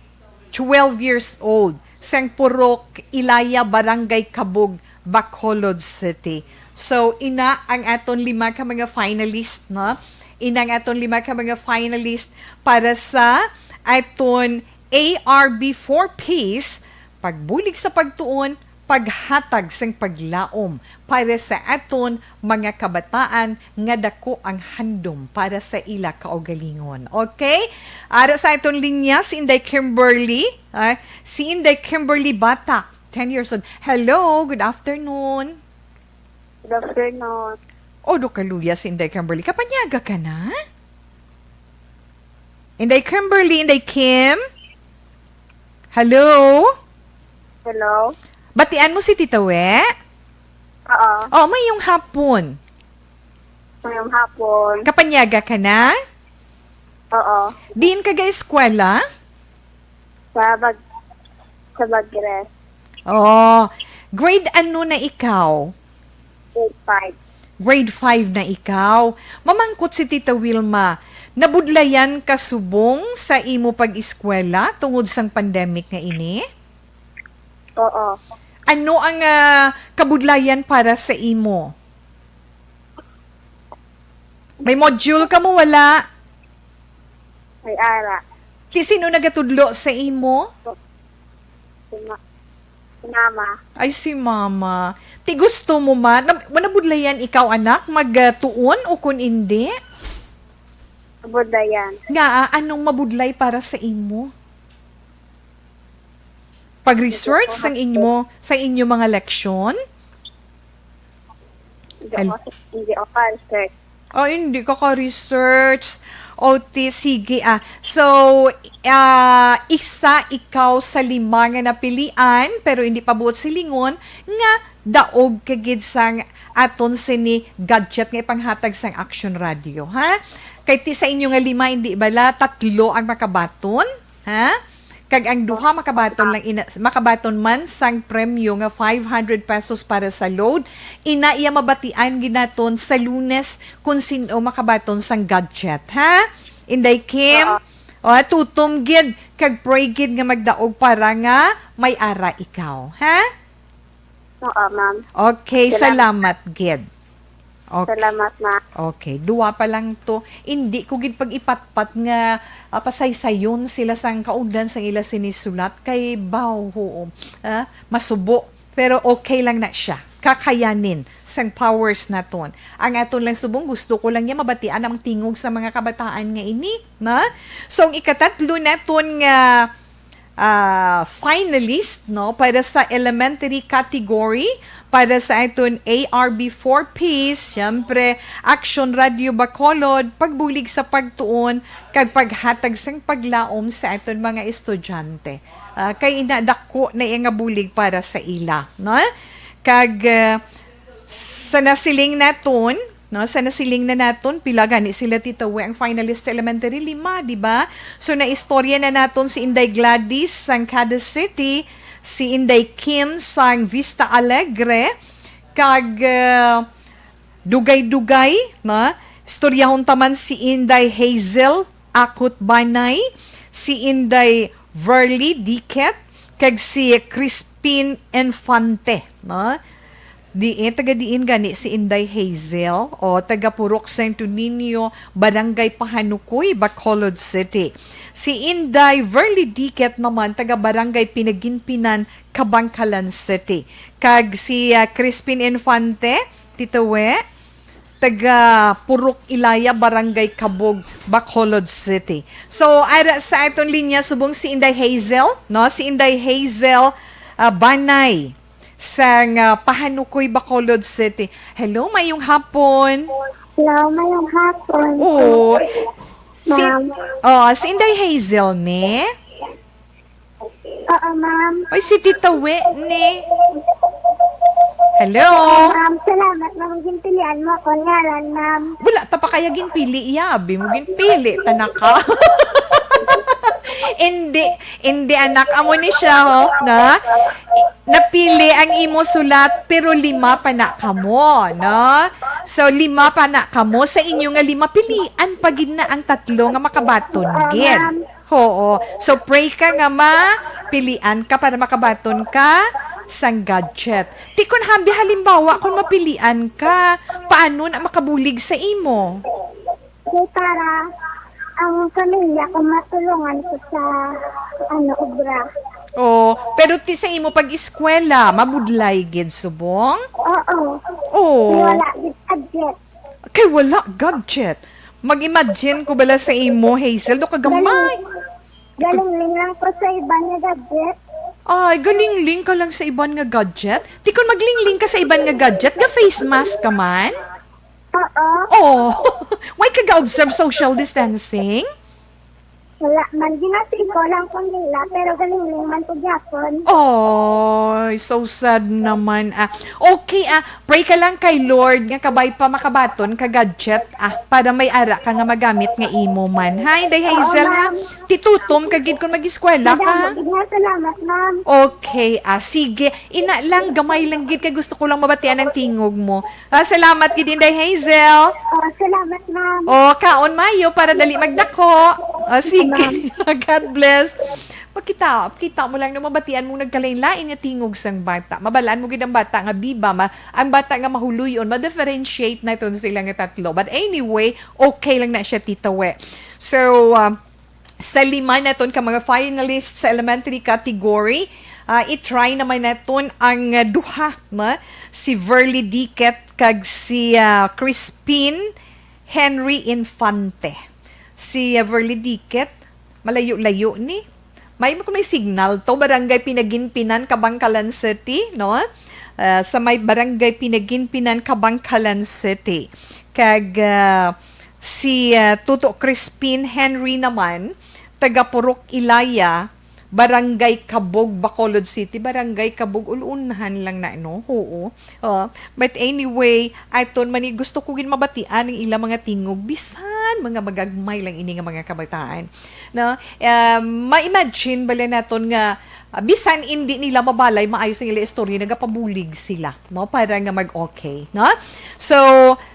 twelve years old, sang Purok Ilaya, Barangay Kabug, Bacolod City. So, ina ang aton lima ka mga finalist, no? Ina ang aton lima ka mga finalist para sa aton A R B for Peace, pagbulig sa pagtuon, paghatag sang paglaom para sa aton mga kabataan nga dako ang handom para sa ila kaugalingon. Okay? Ara sa aton linya, si Inday Kimberly, ah, si Inday Kimberly Bata, ten years old. Hello, good afternoon. Good afternoon. O, do kaluya si Inday Kimberly. Kapanyaga ka na? Inday Kimberly, Inday Kim? Hello? Hello? Batian mo si Tita We? Oo. Oh, mayong hapon. Mayong hapon. Kapanyaga ka na? Oo. Diin ka ga-eskwela? Sa Bag-, sa Bagres. Oh, grade ano na ikaw? Grade five. Grade five na ikaw. Mamangkot si Tita Wilma, nabudlayan ka subong sa imo pag-eskwela tungod sang pandemic nga ini? Oo. Ano ang, ah, kabudlayan para sa imo? May module ka mo, wala? May ara. Ti sino nagatudlo sa imo? Si ma-, si mama. Ay, si mama. Ti gusto mo man? Nab-, manabudlayan ikaw, anak, magtuon o kun indi? Mabudlayan. Nga, ah, anong mabudlay para sa imo? Pag-research sang inyo, sa inyo mga leksyon? Hindi Al- ako, hindi ako ka-research. Oh, hindi ka ka-research. O, ti, sige, ah. So, ah, isa ikaw sa lima nga napilian, pero hindi pa buot silingon, nga daog ka gid sang aton sini gadget nga ipanghatag sang Action Radio, ha? Kay ti sa inyo nga lima, hindi bala tatlo ang makabaton? Ha? Kag ang duha makabaton lang ina, makabaton man sang premyo nga five hundred pesos para sa load. Ina iya mabatian gid naton sa Lunes kung sin-o makabaton sang gadget, ha? Inday Kim? Oo. O, tutom gid, kag pray gid nga magdaog para nga may ara ikaw, ha? Oo, ma'am. Okay, salamat. Salamat gid. Okay. Salamat, ma'am. Okay, duwa pa lang to. Indi ko gid pag-ipatpat nga, ah, pasaysayon sila sang kaundan sang ila sinisulat kay baw, ah, masubo. Pero okay lang na siya. Kakayanin sang powers naton. Ang aton lang subong, gusto ko lang niya mabatian ang tingog sa mga kabataan nga ini, na? So, ang ikatatlo naton nga ah, finalist, no, para sa elementary category, para sa aton A R B four Ps, siyempre, Action Radio Bacolod, pagbulig sa pagtuon, kag paghatag sang paglaom sa aton mga estudyante. Ah, kay ina, dako na iya nga bulig para sa ila, no? Kag, ah, sa nasiling naton, no, sa nasiling na naton, pila gani sila, Tita Wi, ang finalist sa elementary? Lima, di ba? So, naistorya na naton si Inday Gladys sang Cadiz City, si Inday Kim sang Vista Alegre, kag, ah, dugay-dugay, no? Istoryahon ta man si Inday Hazel Akot Banay, si Inday Verly Diket, kag si Crispin Infante, no? Di, eh, taga diin gani si Inday Hazel? O, taga Purok Santo Niño, Barangay Pahanukoy, Bacolod City. Si Inday Verly Diket naman, taga Barangay Pinaginpinan, Kabankalan City. Kag si, ah, Crispin Infante, Tita Wi, taga Purok Ilaya, Barangay Kabog, Bacolod City. So, ara sa aton linya subong si Inday Hazel, no? Si Inday Hazel, ah, Banay sang, ah, Pahanukoy, Bacolod City. Hello, mayong hapon. Hello, mayong hapon. Oo. Si, Ma'am. Oh, si Inday Hazel ni? Oo, ma'am. Oy, si Tita Wi ni. Hello? Oo, ma'am. Salamat, ma'am. Ginpilian mo ako ngalan, ma'am. Wala ta pa kaya ginpili, iya. Abi mo, ginpili ta na ka. Hindi, hindi, anak. Amo ni siya, ho, na? I-, napili ang imo sulat, pero lima pa na kamo, no? So, lima pa na kamo. Sa inyo nga lima, pilian pa gid na ang tatlo nga makabaton Oo, gid. Ma'am. Oo. So, pray ka nga mapilian ka para makabaton ka sang gadget. Ti kun hambi halimbawa, kung mapilian ka, paano na makabulig sa imo? Kay para ang pamilya ko matulungan ko sa, ano, obra. Oh, pero ti sa imo pag-eskwela, mabudlay gid subong? Oo. Oh. Kay wala gid gadget. Kay wala gadget. Mag-imagine ko bala sa imo, Hazel, do kagamay. Galing, galingling lang ko sa iban nga gadget. Ay, galingling ka lang sa iban nga gadget? Ti kun maglingling ka sa iban nga gadget, ga face mask ka man? Oo. Oh, why ka ga-observe social distancing? Wala man, ginasig ko lang po nila, pero galing man po gyapon. Oy, so sad naman, ah. Okay, ah, pray ka lang kay Lord nga kabay pa makabaton ka gadget, ah, para may ara ka nga magamit nga imo man. Hi, Day Oo, Hazel, ha? Ma'am. Titutom ka gid kung mag-eskwela ka, ha? Madamo gid nga salamat, ma'am. Okay, ah, sige. Ina lang, gamay lang gid kay gusto ko lang mabatian ang tingog mo. Ah, salamat gid, Inday Hazel. Oh, salamat, ma'am. Oh, kaon maayo para dali magdako. Oh, sige. Ma'am. God bless. Makita, kita mo lang na mabatian mo nagkalain-lain nga tingog sang bata. Mabalaan mo gid ang bata nga biba, ma-, ang bata nga mahuloy-on, ma-differentiate naton sila nga tatlo. But anyway, okay lang na siya, Tita We. So, um, sa lima naton ka mga finalists sa elementary category, ah, i-try naman naton ang, ah, duha, ma, si Verly Diket kag si, ah, Crispin Henry Infante. Si, ah, Verly Diket, malayo-layo ni. May mo may signal to, Barangay Pinaginpinan, Kabangkalan City, no? Ah, sa may Barangay Pinaginpinan, Kabangkalan City. Kag, ah, si, ah, Tuto Crispin Henry naman, taga Purok Ilaya, Barangay Kabog, Bacolod City. Barangay Kabog, ulunhan lang na, no? Oo. Oh, but anyway, aton man ni gusto ko gid mabatian ang ila mga tingog, bisan mga magagmay lang ini nga mga kabataan. No? Um, ma-imagine bala naton nga, ah, bisan hindi nila mabalay maayos ang ila istorya, nagapabulig sila, no? Para nga mag-okay, no? So,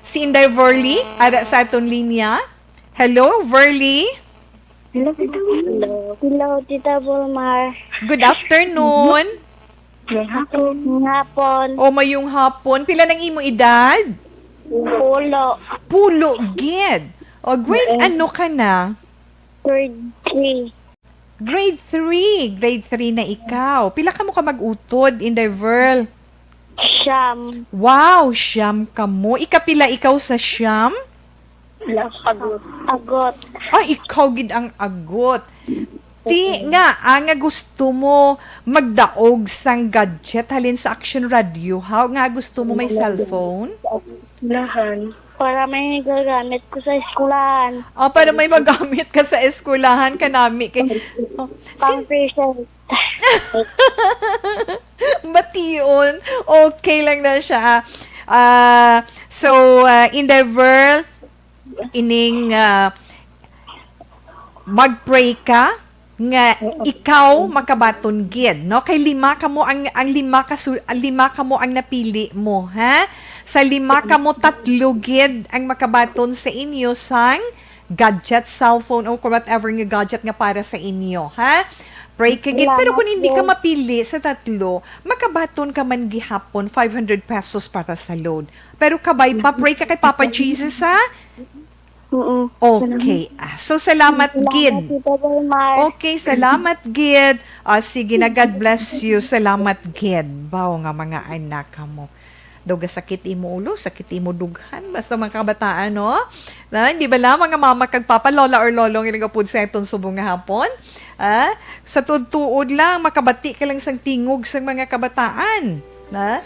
si Inday Verly, ara sa aton linya. Hello, Verly. Hello, Tita Wilma. Hello, Tita Wilma. Good afternoon. May hapon. May hapon. O, mayong hapon. Pila nang imo edad? Pulo. Pulo gid. O, grade Mm. ano ka na? Grade three. Grade three. Grade three na ikaw. Pila ka mo ka mag-utod, Inday Verl? Siyam. Wow, siyam ka mo. Ikapila ikaw sa siyam? Wala, agot. Agot. Ah, ikaw gid ang agot. Ti, Oo. Nga, ah, nga gusto mo magdaog sang gadget halin sa Action Radio, ha? Nga gusto mo may Wala. Cellphone? Lahan. Para may gagamit ko sa eskwelahan. Ah, para may magamit ka sa eskwelahan, kanami kay, oh, sin- Pang-patient. Bation. Okay lang na siya. Ah, so, ah, Inday Verl, ining, ah, mag-pray ka nga Oo. ikaw makabaton gid, no? Kay lima kamo ang, ang lima ka su-, ang lima kamo ang napili mo, ha? Sa lima kamo, tatlo gid ang makabaton sa inyo sang gadget, cellphone, o kung whatever nga gadget nga para sa inyo, ha? Pray ka gid. Pero Salamat kung hindi ka po. Mapili sa tatlo, makabaton ka man gihapon five hundred pesos para sa load. Pero kabay pa, pray ka kay Papa Jesus, ha? Mm-mm. Okay. Ah, so, salamat Salamat, gid. Tita Vilmar. Okay, salamat gid. Ah, sige na, God bless you. Salamat gid. Baw nga mga anak mo. Daw gasakit imo ulo, sakit imo dughan. Basta mga kabataan, no? Na, hindi ba lang mga mama kag papa, lola or lolo nga nagapud sa itong subong nga hapon? Ah, sa tuod-tuod lang, makabati ka lang sang tingog sang mga kabataan. Na?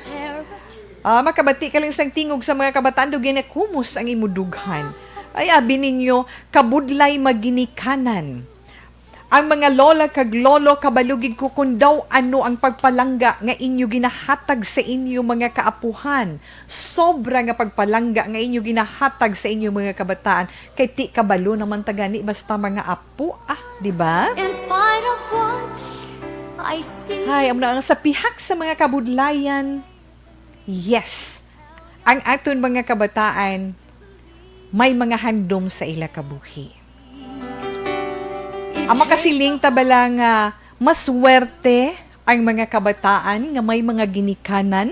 Ah, makabati ka lang sang tingog sa mga kabataan, daw ginakumos ang imo dughan. Ay, abi ninyo, kabudlay maginikanan. Ang mga lola kag lolo, kabalo gid ko kung daw ano ang pagpalangga nga inyo ginahatag sa inyo mga kaapuhan. Sobra nga pagpalangga nga inyo ginahatag sa inyo mga kabataan. Kay ti kabalo naman ta gani basta mga apo, ah, di ba? In spite of what I see. Hay, amo na ang sa pihak sa mga kabudlayan. Yes. Ang aton mga kabataan, may mga handom sa ila kabuhi. Ang makasiling ta bala nga maswerte ang mga kabataan nga may mga ginikanan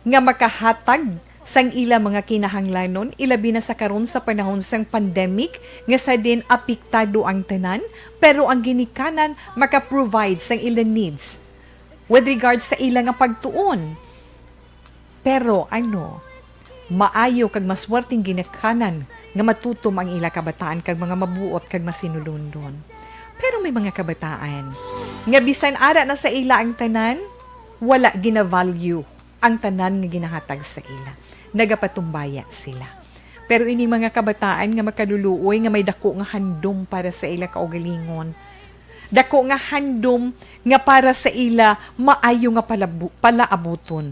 nga makahatag sang ila mga kinahanglanon, ilabi na sa karon sa panahon sang pandemic nga sa din apektado ang tanan, pero ang ginikanan maka-provide sang ila needs with regards sa ila nga pagtuon. Pero ano, maayo kag maswerteng ginikanan nga matutom ang ila kabataan kag mga mabuot kag masinulondon. Pero may mga kabataan nga bisan ara na sa ila ang tanan, wala gina-value ang tanan nga ginahatag sa ila. Nagapatumbaya sila. Pero ining mga kabataan nga makaluluoy nga may dako nga handom para sa ila kaugalingon. Dako nga handom nga para sa ila maayo nga palabu-, palaabuton.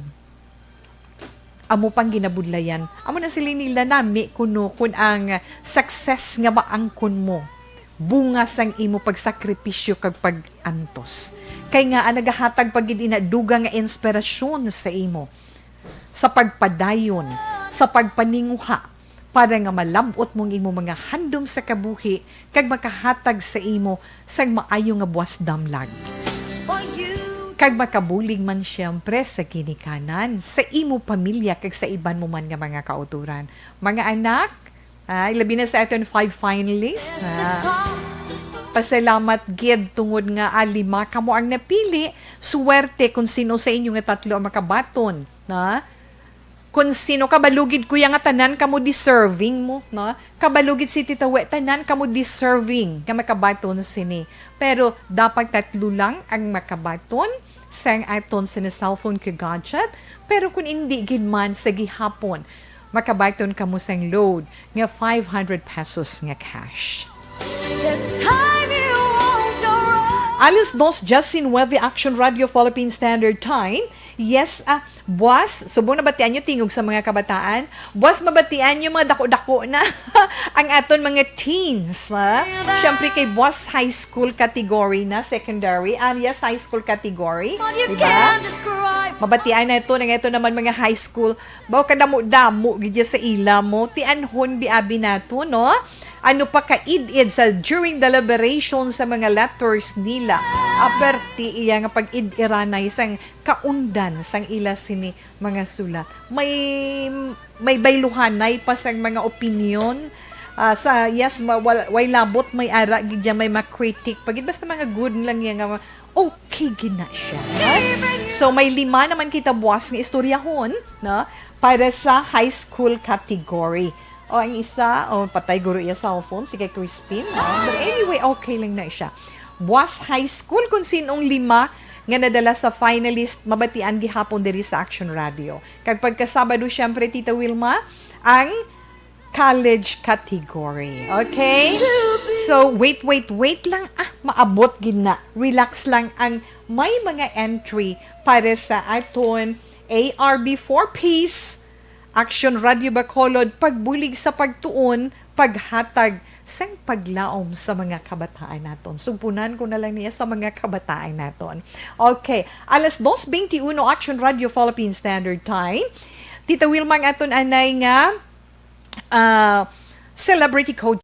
Amo pang ginabudlayan. Amo na sila nila nami kuno kun ang success nga maangkon mo, bunga sang imo pagsakripisyo kag pag-antos. Kay nga ang nagahatag pa gid ina dugang nga inspirasyon sa imo, sa pagpadayon, sa pagpaninguha, para nga malab-ot mong imo mga handom sa kabuhi kag makahatag sa imo sang maayo nga buwas damlag. Kag makabulig man siyempre sa ginikanan, sa imo pamilya kag sa iban mo man nga mga kautoran. Mga anak, ay, labi na sa aton five finalists. Ah, pasalamat gid tungod nga, ah, lima kamo ang napili. Suwerte kung sino sa inyo nga tatlo ang makabaton, na? Kung sino, kabalo gid ko ya nga tanan kamo deserving mo, no? Kabalo gid si Tita We, tanan kamo deserving nga makabaton sini. Pero dapat tatlo lang ang makabaton sang aton sini cellphone ka gadget. Pero kung indi gid man, sa gihapon, makabaton kamo sang load nga five hundred pesos nga cash. This time you won't go wrong. Alas dos diecinueve, Action Radio Philippine Standard Time. Yes, ah, buwas, subong nabatian nyo tingog sa mga kabataan. Buwas, mabatian nyo mga dako-dako na ang aton mga teens, ha? Siyempre kay buwas high school category na, secondary. Ah, yes, high school category. But you Diba? can't describe Mabatian na ito, na ito naman mga high school. Baw kadamo-damo gid ya sa ila mo. Tianhon biabi nato, no? Ano pa kaid-id sa during deliberation sa mga letters nila. Aperti iya nga pag-id-iranay sang kaundan sang ila sini mga sulat. May, may bayluhanay pa sang mga opinyon. Ah, sa, yes, ma-, wal-, way labot, may ara gid ya, may makritik pa gid. Basta mga good lang yan nga ma-, okay gid na siya. So, may lima naman kita buwas nga istoryahon, no? Para sa high school category. O, ang isa, o, patay guro iya cellphone, sige, Crispin, no? But anyway, okay lang na siya. Buwas high school, kung sinong lima nga nadala sa finalist, mabatian gihapon diri sa Action Radio. Kag pagkasabado, syempre, Tita Wilma, ang college category. Okay? So, wait, wait, wait lang. Ah, maabot gid na. Relax lang ang may mga entry para sa aton A R B for Peace, Action Radio Bacolod, pagbulig sa pagtuon, paghatag sang paglaom sa mga kabataan naton. Sugpunan ko na lang niya sa mga kabataan naton. Okay, alas dos veintiuno, Action Radio Philippine Standard Time. Tita Wilma, ang aton anay nga, ah, celebrity code.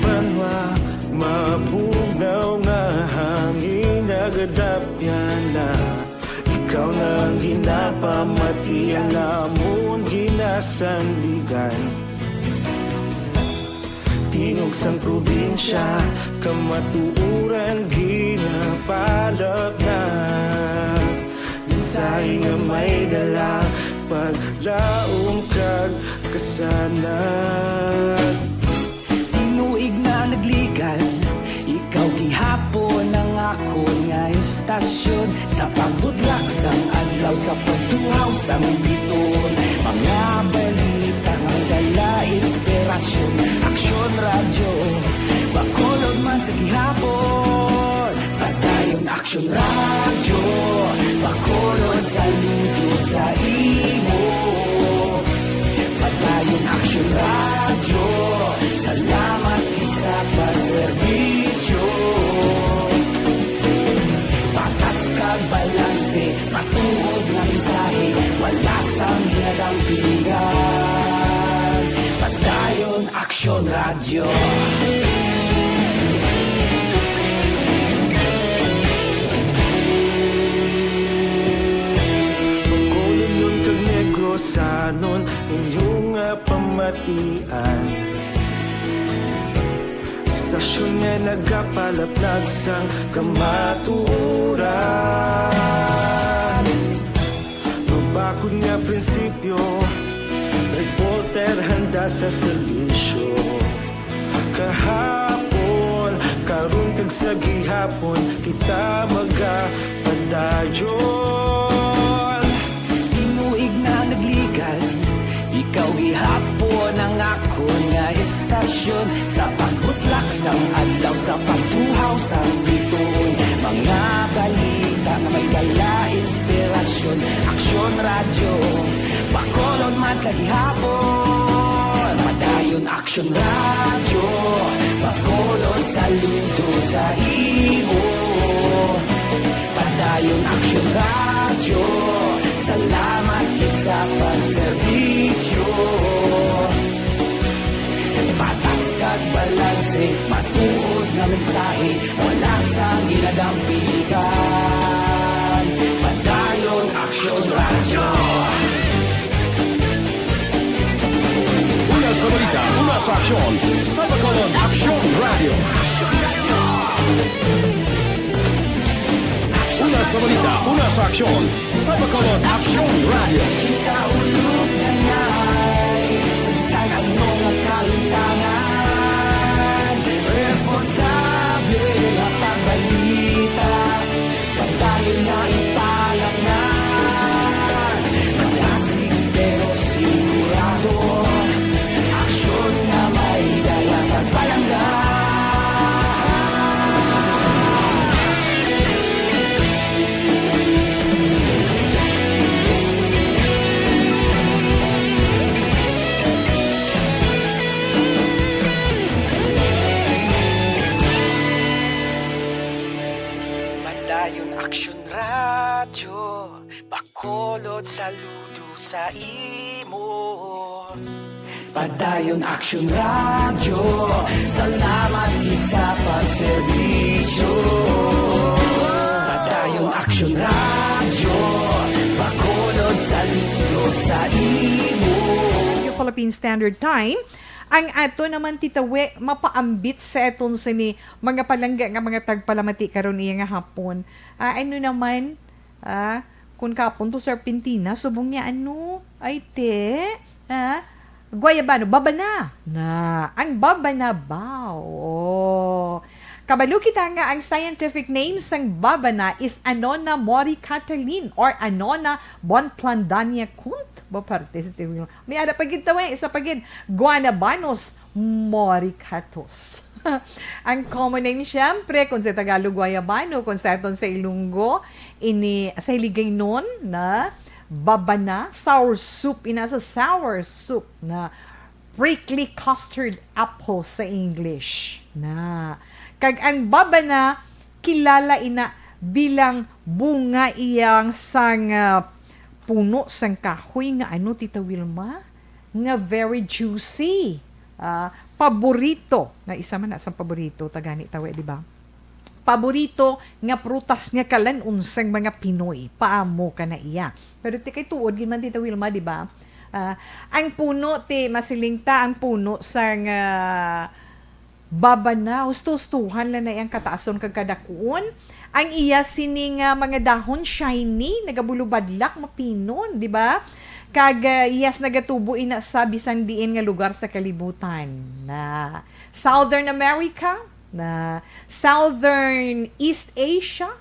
Banwa, mabugnaw nga hangin nagadapyan na. Ikaw na ang ginapamati, ang amon ginasandigan. Tingog sang probinsya, kamatuoran ginapalapnag. Mensahe nga may dala, paglaom kag kasanag. Tinuig na nagligan, ikaw gihapon ang akon nga istasyon. Sa pagbudlak sang adlaw, sa pagtuhaw sang biton, mga balita nga dala inspirasyon. Aksyon Radyo, Bacolod man sa gihapon. Padayon Aksyon Radyo, Bacolod, saludo sa imo. Padayon Aksyon Radyo, salamat gid sa pagserbisyo. Patas kag balanse, matuod nga mensahe, wala sang ginadampingan. Padayon Aksyon Radyo. Bacolodnon kag Negrosanon, inyo nga pamatian. Istasyon nga nagapalapnag sang kamatuoran. Mabakod nga prinsipyo, reporter handa sa serbisyo. Kahapon, karon kag sa gihapon, kita magapadayon. Tinuig na nagligan, ikaw gihapon ang akon nga istasyon. Sa pagbutlak sang adlaw, sa pagtuhaw sang biton, mga balita nga may dala inspirasyon. Aksyon Radyo, Bacolod man sa gihapon. Padayon Aksyon Radyo, Bacolod, saludo sa imo. Padayon Aksyon Radyo, salamat gid sa pagserbisyo. Patas kag balanse, matuod nga mensahe, wala sang ginadampigan. Padayon Aksyon Radyo. Una sa balita, una sa aksyon, sa Bacolod Aksyon Radyo. Una sa balita, una sa aksyon, sa Bacolod Aksyon Radyo. Kita ulog na ngay, sa bisan ano nga kalutangan, responsable nga pagbalita, pagdayon nga ipalaknag. Malasig pero sigurado, aksyon nga may dala kag palangga. Padayon Aksyon Radyo, Bacolod, saludo sa imo. Padayon Aksyon Radyo, salamat gid sa pagserbisyo. Padayon Aksyon Radyo, Bacolod, saludo sa imo. Radio Philippine Standard Time. Ang ato naman, Tita We, mapaambit sa aton sini mga palangga nga mga tagpalamati karon iya nga hapon. Ah, ano naman? Ah, kun kapon to serpentina, subong niya, ano? Ay, te? Ah, guayabano, babana. Na, ang babana ba? Oh. Kabalo kita nga ang scientific name sang babana is Annona mori Catalin or Annona bonplandania Kunth. Ba, parte sa tiwing. May ara pa gid tawi, isa pa gid, Guanabanus moricatus. Ang common name, siyempre, kung sa Tagalog, guayabano, kung sa aton sa Ilonggo, ini, sa Hiligaynon, na babana, sour soup, ina sa sour soup, na prickly custard apple sa English. Na. Kag ang babana, kilala ina bilang bunga iyang sang, ah, puno sang kahoy nga ano, Tita Wilma? Nga very juicy. Ah, paborito, nga isa man na sa paborito, tagani tawe, di ba? Paborito nga prutas nga kalan-on sang mga Pinoy. Paamo ka na iya. Pero ti kay tuod gid man, Tita Wilma, di ba? Ah, ang puno, ti masiling ta, ang puno sang, ah, babana, husto-hustuhan lang na iyang kataason kag kadakuon. Ang iya sini nga mga dahon, shiny, nagabulubadlak, mapinon, di ba? Kag, ah, yes, nagatubo ina sa bisan diin nga lugar sa kalibutan. Na Southern America, na Southern East Asia,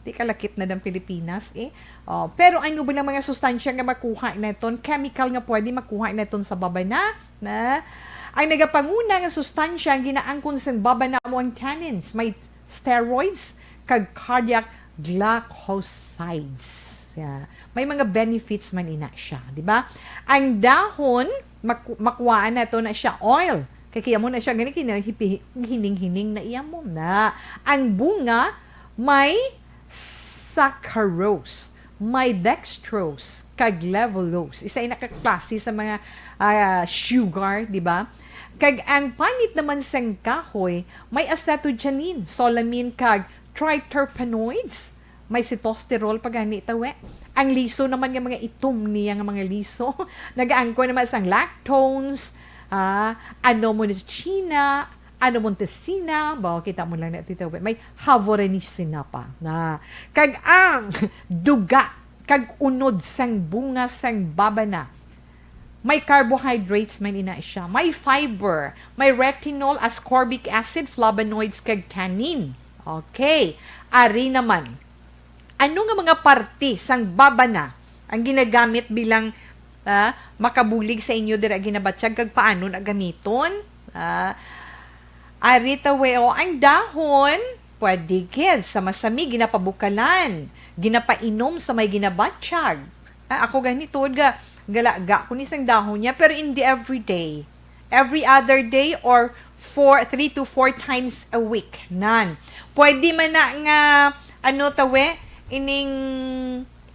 di kalakip na dang Pilipinas, eh. Oh, pero ano ba lang mga sustansya nga makuha naton, chemical nga pwede makuha naton sa babana, na ang nagapanguna nga sustansya ang ginaangkon sang babana mo ang tannins, may steroids, kag cardiac glycosides. Yeah. May mga benefits man ina siya, di ba? Ang dahon, maku- makuhaan nato na siya oil. Kay kaya mo na siya gani kinahipi- hining-hining na iya mo na. Ang bunga may saccharose, may dextrose, kag levulose. Isa ina ka klase sa mga, ah, sugar, di ba? Kag ang panit naman sang kahoy may acetogenine, solamine, kag triterpenoids. May sitosterol pa gani tawe. Ang liso naman nga mga itom niya nga mga liso, nagaangkon naman sang lactones, ah, anomoxina, anomontesina, ba, kita mo lang na, Tita Wen. May havorenicina pa na. Kag ang duga kag unod sang bunga sang babana, may carbohydrates man ina siya, may fiber, may retinol, ascorbic acid, flavonoids, kag tannin. Okay. Ari naman, ano nga mga parte sang babana ang ginagamit bilang, ah, makabulig sa inyo dira ginabatyag, kag paano na gamiton? Ah, ari tawe, o, ang dahon, pwede gid sa masami, ginapabukalan, ginapainom sa may ginabatyag. Ah, ako gani, tuod ga, galaga ko ni sang dahon niya, pero hindi every day. Every other day or four, three to four times a week. Nan. Pwede man na nga, ano tawe, ining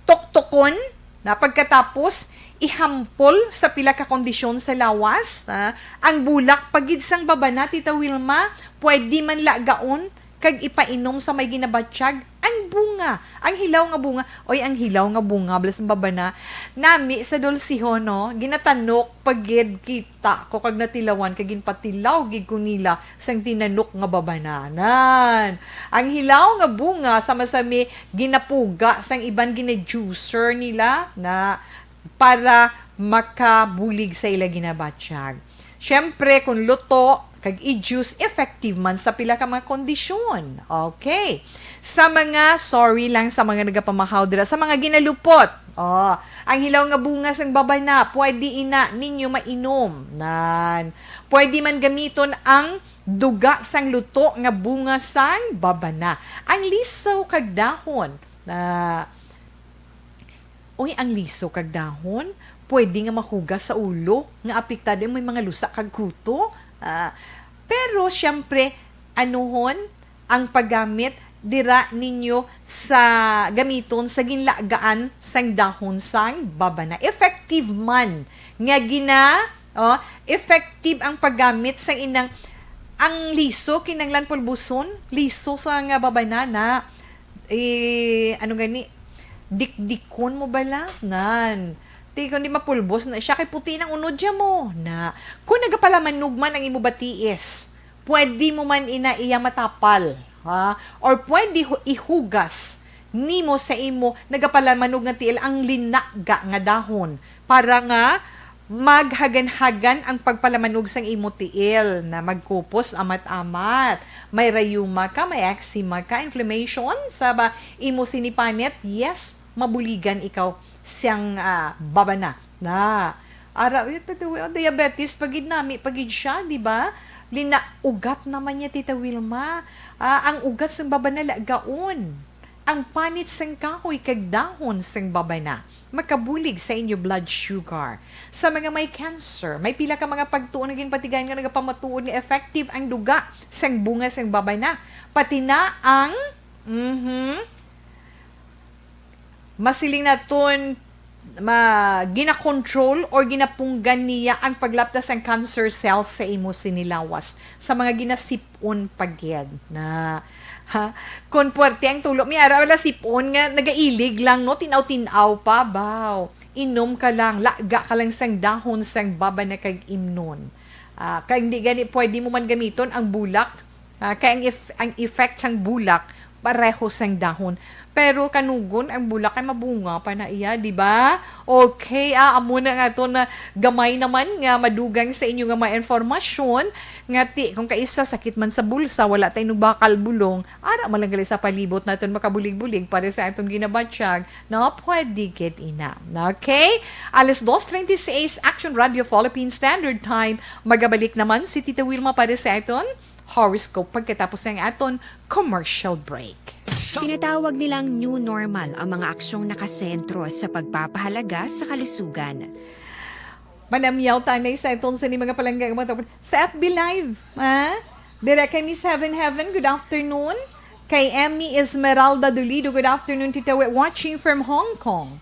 tuktukon, na pagkatapos ihampol sa pila ka kondisyon sa lawas, na ang bulak pa gid sang babana, Tita Wilma, pwede man lagaon kag ipainom sa may ginabatyag ang bunga, ang hilaw nga bunga. Oy, ang hilaw nga bunga, bala sang babana, nami sa dulsihon, no? Ginatanok pa gid kita ko kag natilawan, kag ginpatilaw gid ko nila sang tinanok nga babananan. Ang hilaw nga bunga sa masami ginapuga sang iban, gina-juicer nila na para makabulig sa ila ginabatyag. Siyempre, kung luto kag i-juice, effective man sa pila ka mga kondisyon. Okay. Sa mga, sorry lang sa mga nagapamahaw dira, sa mga ginalupot. Oh, ang hilaw nga bunga sang babana, pwede ina ninyo mainom. Nan. Pwede man gamiton ang duga sang luto nga bunga sang babana. Ang liso kag dahon, na, uy, ang liso kag dahon, pwede nga mahugas sa ulo nga apektado, may mga lusa kag kuto. Ah, pero, siyempre, anuhon ang paggamit dira ninyo sa gamiton sa ginlagaan sang dahon sang babana. Effective man nga gina-, oh, effective ang paggamit sang inang, ang liso kinanglan pulbuson, liso sa nga babana na, eh, ano gani, dikdikon mo bala? Nan. Ti, kung di mapulbos na siya, kay puti nang unod siya mo. Na, kung nagapalamanug man ang imo batiis, pwede mo man ina iya matapal, ha? Or pwede hu-, ihugas nimo sa imo nagapalamanog nga tiil ang linaga nga dahon para nga maghagan-hagan ang pagpalamanog sang imo tiil, na magkupos amat-amat. May rayuma ka, may eczema ka, inflammation sa ba imo sinipanit, yes, mabuligan ikaw siyang, ah, babana. Na, ara, ito, ito, oh, diabetes pa gid, nami pa gid siya, di ba? Lina, ugat naman niya, Tita Wilma. Ah, ang ugat sang babana lagaon. Ang panit sang kahoy kag dahon sang babana makabulig sa inyo blood sugar. Sa mga may cancer, may pila ka mga pagtuon nga ginpatigayon nga nagapamatuod nga effective ang duga sang bunga sang babana. Pati na ang, mhm, masiling naton, ma gina-control or ginapunggan niya ang paglapta sang cancer cells sa imo sini lawas sa mga ginasip-on pa gid na, ha? Kon puwerte ang tulo, may ara wala sip-on nga nagailig lang, no? Tinaw-tinaw pa, baw. Inom ka lang, laga ka lang sang dahon sang baba na kag imnon. Ah, kay hindi gani pwede mo man gamiton ang bulak. Ah, kay ang ef-, ang effect sang bulak pareho sang dahon. Pero kanugon ang bulak ay mabunga pa na iya, di ba? Okay, ah, amo na nga to na gamay naman nga madugang sa inyo nga mga informasyon nga ti, kung kaisa sakit man sa bulsa, wala tayo nung bakal bulong, ara man lang gali sa palibot naton makabulig-bulig para sa aton ginabatyag, no? Pwede gid ina. Okay? Alas dos treinta y seis, Action Radio Philippine Standard Time. Magabalik naman si Tita Wilma para sa aton horoscope pagkatapos ng aton commercial break. Tinatawag nilang new normal ang mga aksyong nakasentro sa pagpapahalaga sa kalusugan. Manamyaw tanay sa aton sa ni mga palangga nga mga tawag sa F B Live, ha? Dire kay Miss Heaven Heaven, good afternoon. Kay Emmy Esmeralda Dolido, good afternoon, Tita We, watching from Hong Kong.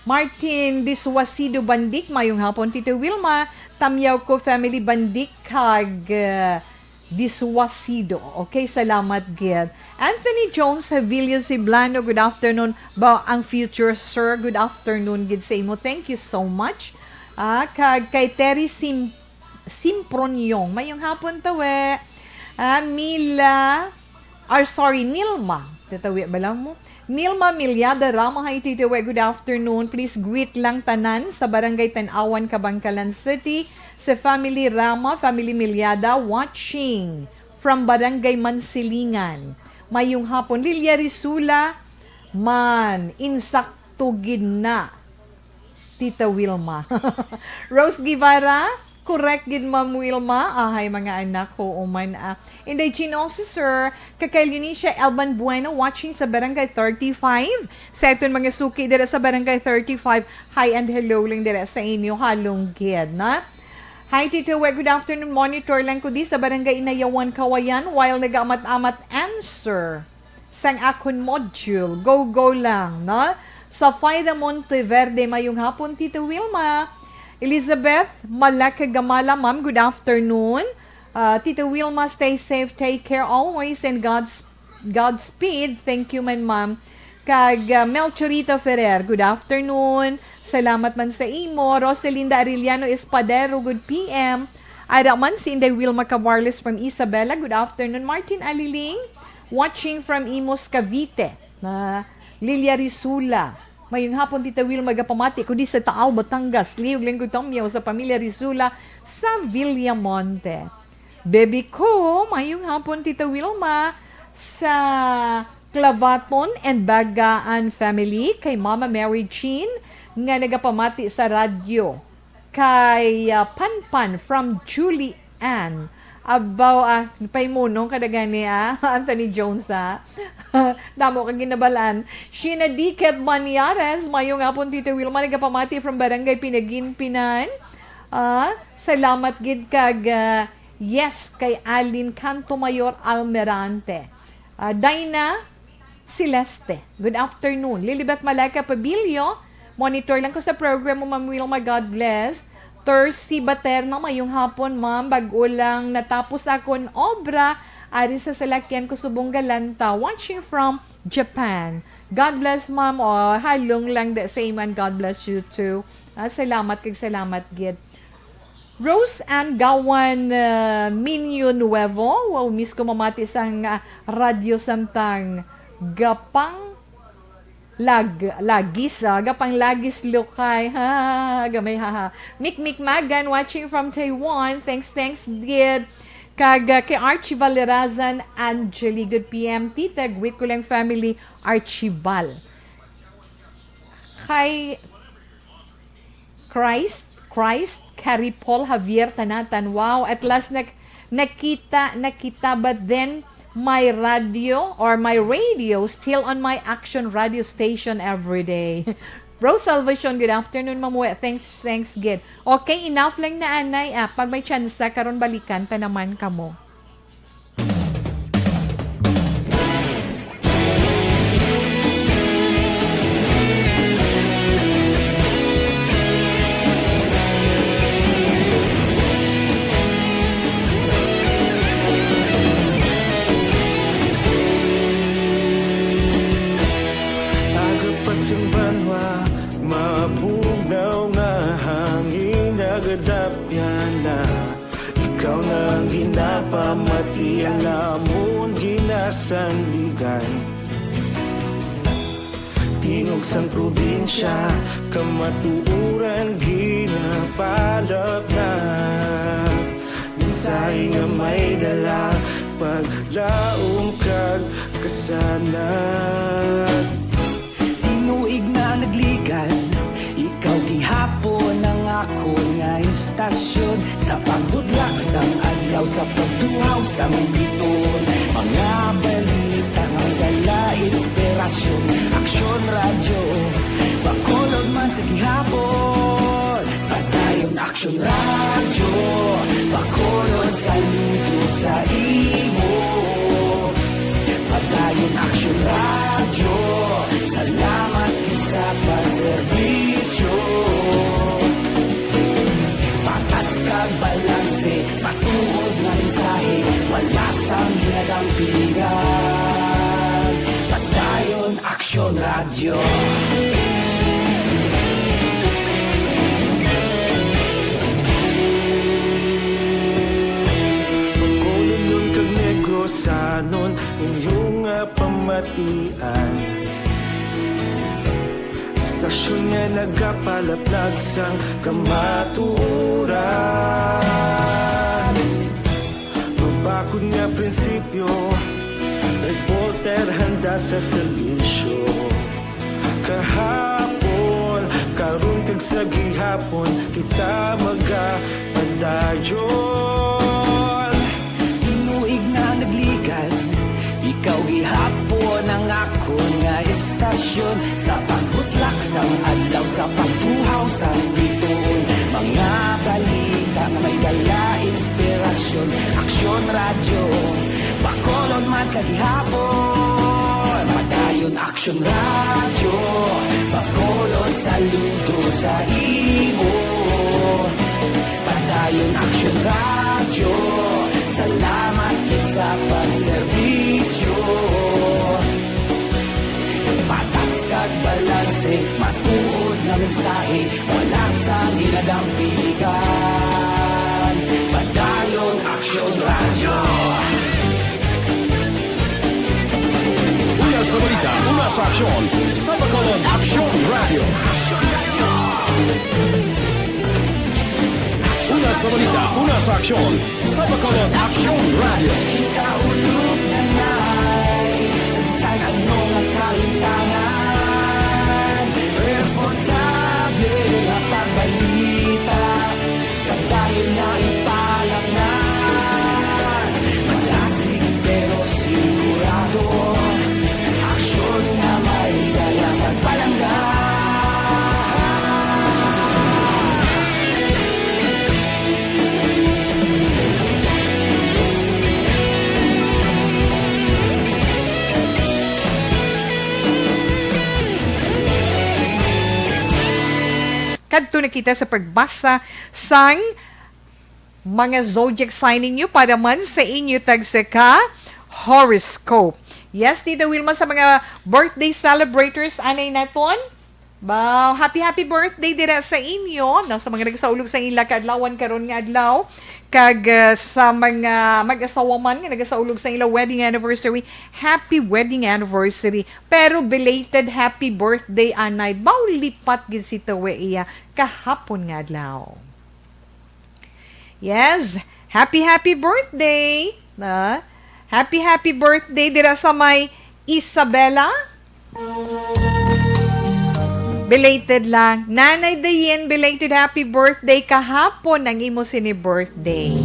Martin Diswasido Bandik, mayong hapon, Tita Wilma. Tamyaw ko family Bandik kag, uh, Diswasido. Okay, salamat gid. Anthony Jones Sevilla Siblano, good afternoon. Ba ang future, sir? Good afternoon gid sa imo. Thank you so much. Ah, kag kay Terry Sim-, Simpronyong. Mayong hapon, tawe. Ah, Mila, or sorry, Nilma. Tatawi ba lang mo? Nilma Milyada Rama, hi, Tito We, good afternoon. Please greet lang tanan sa Barangay Tanawan, Kabangkalan City, sa family Rama, family Milyada, watching from Barangay Mansilingan. Mayong hapon, Lilia Risula, man, insakto gid na. Tita Wilma. Rose Guevara, correct gid, Ma'am Wilma. Ahay, mga anak, oo man, ah. Inday Jean Oso, sir, kakay Leonicia Elban Bueno, watching sa Barangay thirty-five. Sa aton mga suki dira sa Barangay thirty-five, hi and hello lang dira sa inyo, halong gid, na? Hi, Tito We. Good afternoon. Monitor lang ko di sa Barangay Inayawan, Kawayan, while nagaamat-amat answer sang akon module. Go, go lang, no? Safira Monteverde, mayong hapon, Tita Wilma. Elizabeth Malaka Gamala, ma'am, good afternoon. Ah, Tita Wilma, stay safe, take care always, and God's, Godspeed. Thank you man, ma'am. Kag, ah, Melchorita Ferrer, good afternoon. Salamat man sa imo. Rosalinda Arellano Espadero, good P M. Ara man si Inday Wilma Cabarles from Isabela, good afternoon. Martin Aliling, watching from Imus, Cavite, na Lilia Risula. Mayong hapon, Tita Wilma, gapamati ko di sa Taal, Batangas. Lihog lang ko tamyaw sa pamilya Risula sa Villamonte. Baby ko, mayong hapon, Tita Wilma, sa Clavaton and Bagaan family, kay Mama Mary Jean, nga nagapamati sa radyo. Kay, ah, Panpan from Julie Ann. Abaw, ah, paimunong ka na gani, ah, Anthony Jones, ah. Damo ka ginabalaan. Sheena Diket Banyares, mayong hapon, Tita Wilma, nagapamati from Barangay Pinaginpinan. Ah, salamat gid kag, ah, yes, kay Alin Canto Mayor Almerante. Ah, Dinah Celeste, good afternoon. Lilibet Malaka Pabilio, monitor lang ko sa program mo, Ma'am Wilma, God bless. Tercy Baterna, mayong hapon, ma'am. Bag-o lang natapos akon obra ari sa salakyan ko subong Galanta. Watching from Japan. God bless, ma'am. Oh, halong lang the same, and God bless you too. Ah, salamat kag salamat gid. Rose Ann Gawan, uh, Minyo Nuevo. Wow, miss ko mamati sang, uh, radyo samtang gapang lag-, lagis, ah, gapang lagis lukay. Ha, gamay, ha, ha. Mikmik Magan watching from Taiwan. Thanks, thanks, gid. Kag, uh, kay Archie Valerazan, Angeli, good P M. Tita, greet ko lang family, Archibal. Kay Christ, Christ, Carrie Paul Javier Tanatan. Wow, at last nak-, nakita, nakita, but then my radio or my radio still on my Action Radio station every day. Rose Salvation, good afternoon, Ma'am We. Thanks, thanks, gid. Okay, enough lang na, anay, ah. Pag may tsansa, karon balikan ta naman kamo. Napamati ang amon ginasandigan. Tingog sang probinsya, kamatuoran ginapalapnap. Mensahe nga may dala, paglaom kag kasanag. Tinuig na nagligan, ikaw gihapon ang akon nga istasyon. Sa pagbudlak sang adlaw, sa pagtuhaw sang bituon, mga balita nga dala inspirasyon. Aksyon Radyo, Bacolod man sa gihapon. Padayon Aksyon Radyo, Bacolod, saludo sa imo. Padayon Aksyon Radyo, salamat gid sa pagserbisyo. Patas kag balanse, matuod nga mensahe, wala sang ginadampigan. Padayon Aksyon Radyo. Bacolodnon kag Negrosanon, inyo nga pamatian. Istasyon nga nagapalaplag sang kamatuoran. Mabakod nga prinsipyo, reporter handa sa serbisyo. Kahapon, karon kag sa gihapon, kita magapadayon. Tinuig na nagligan, ikaw gihapon ang akon nga istasyon. Sa pagbutlak sang adlaw, sa pagtuhaw sang bituon, mga balita nga may dala inspirasyon. Aksyon Radyo, Bacolod man sa gihapon. Padayon Aksyon Radyo, Bacolod, saludo sa imo. Padayon Aksyon Radyo, salamat gid sa pagserbisyo. Patas kag balanse, matuod nga mensahe, wala sang ginadampigan. Padayon Aksyon Radyo. Una sa balita, una sa aksyon, sa Bacolod Aksyon Radyo. Una sa balita, una sa aksyon, sa Bacolod Aksyon Radyo. Kita ulog na nai, sa bisan ano nga kahintangan, responsable nga pagbalita, kadayon nga ipalapnan. Malasig pero sigurado, aksyon nga may dala pagpalangga. Kadto na kita sa pagbasa sang mga zodiac sign ninyo para man sa inyo tagsa ka horoscope. Yes, Tita Wilma, sa mga birthday celebrators, anay naton. Wow, happy, happy birthday dira sa inyo, no? Sa mga nagasaulog sa ila kaadlawan karon nga adlaw, kag, uh, sa mga mag-asawa man nga nagasaulog sa ila wedding anniversary, happy wedding anniversary. Pero belated happy birthday, anay. Baw lipat gid si Tawe iya kahapon nga adlaw. Yes, happy, happy birthday, na? Happy, happy birthday dira sa may Isabela. Belated lang. Nanay Dayen, belated happy birthday. Kahapon ang imo sini birthday.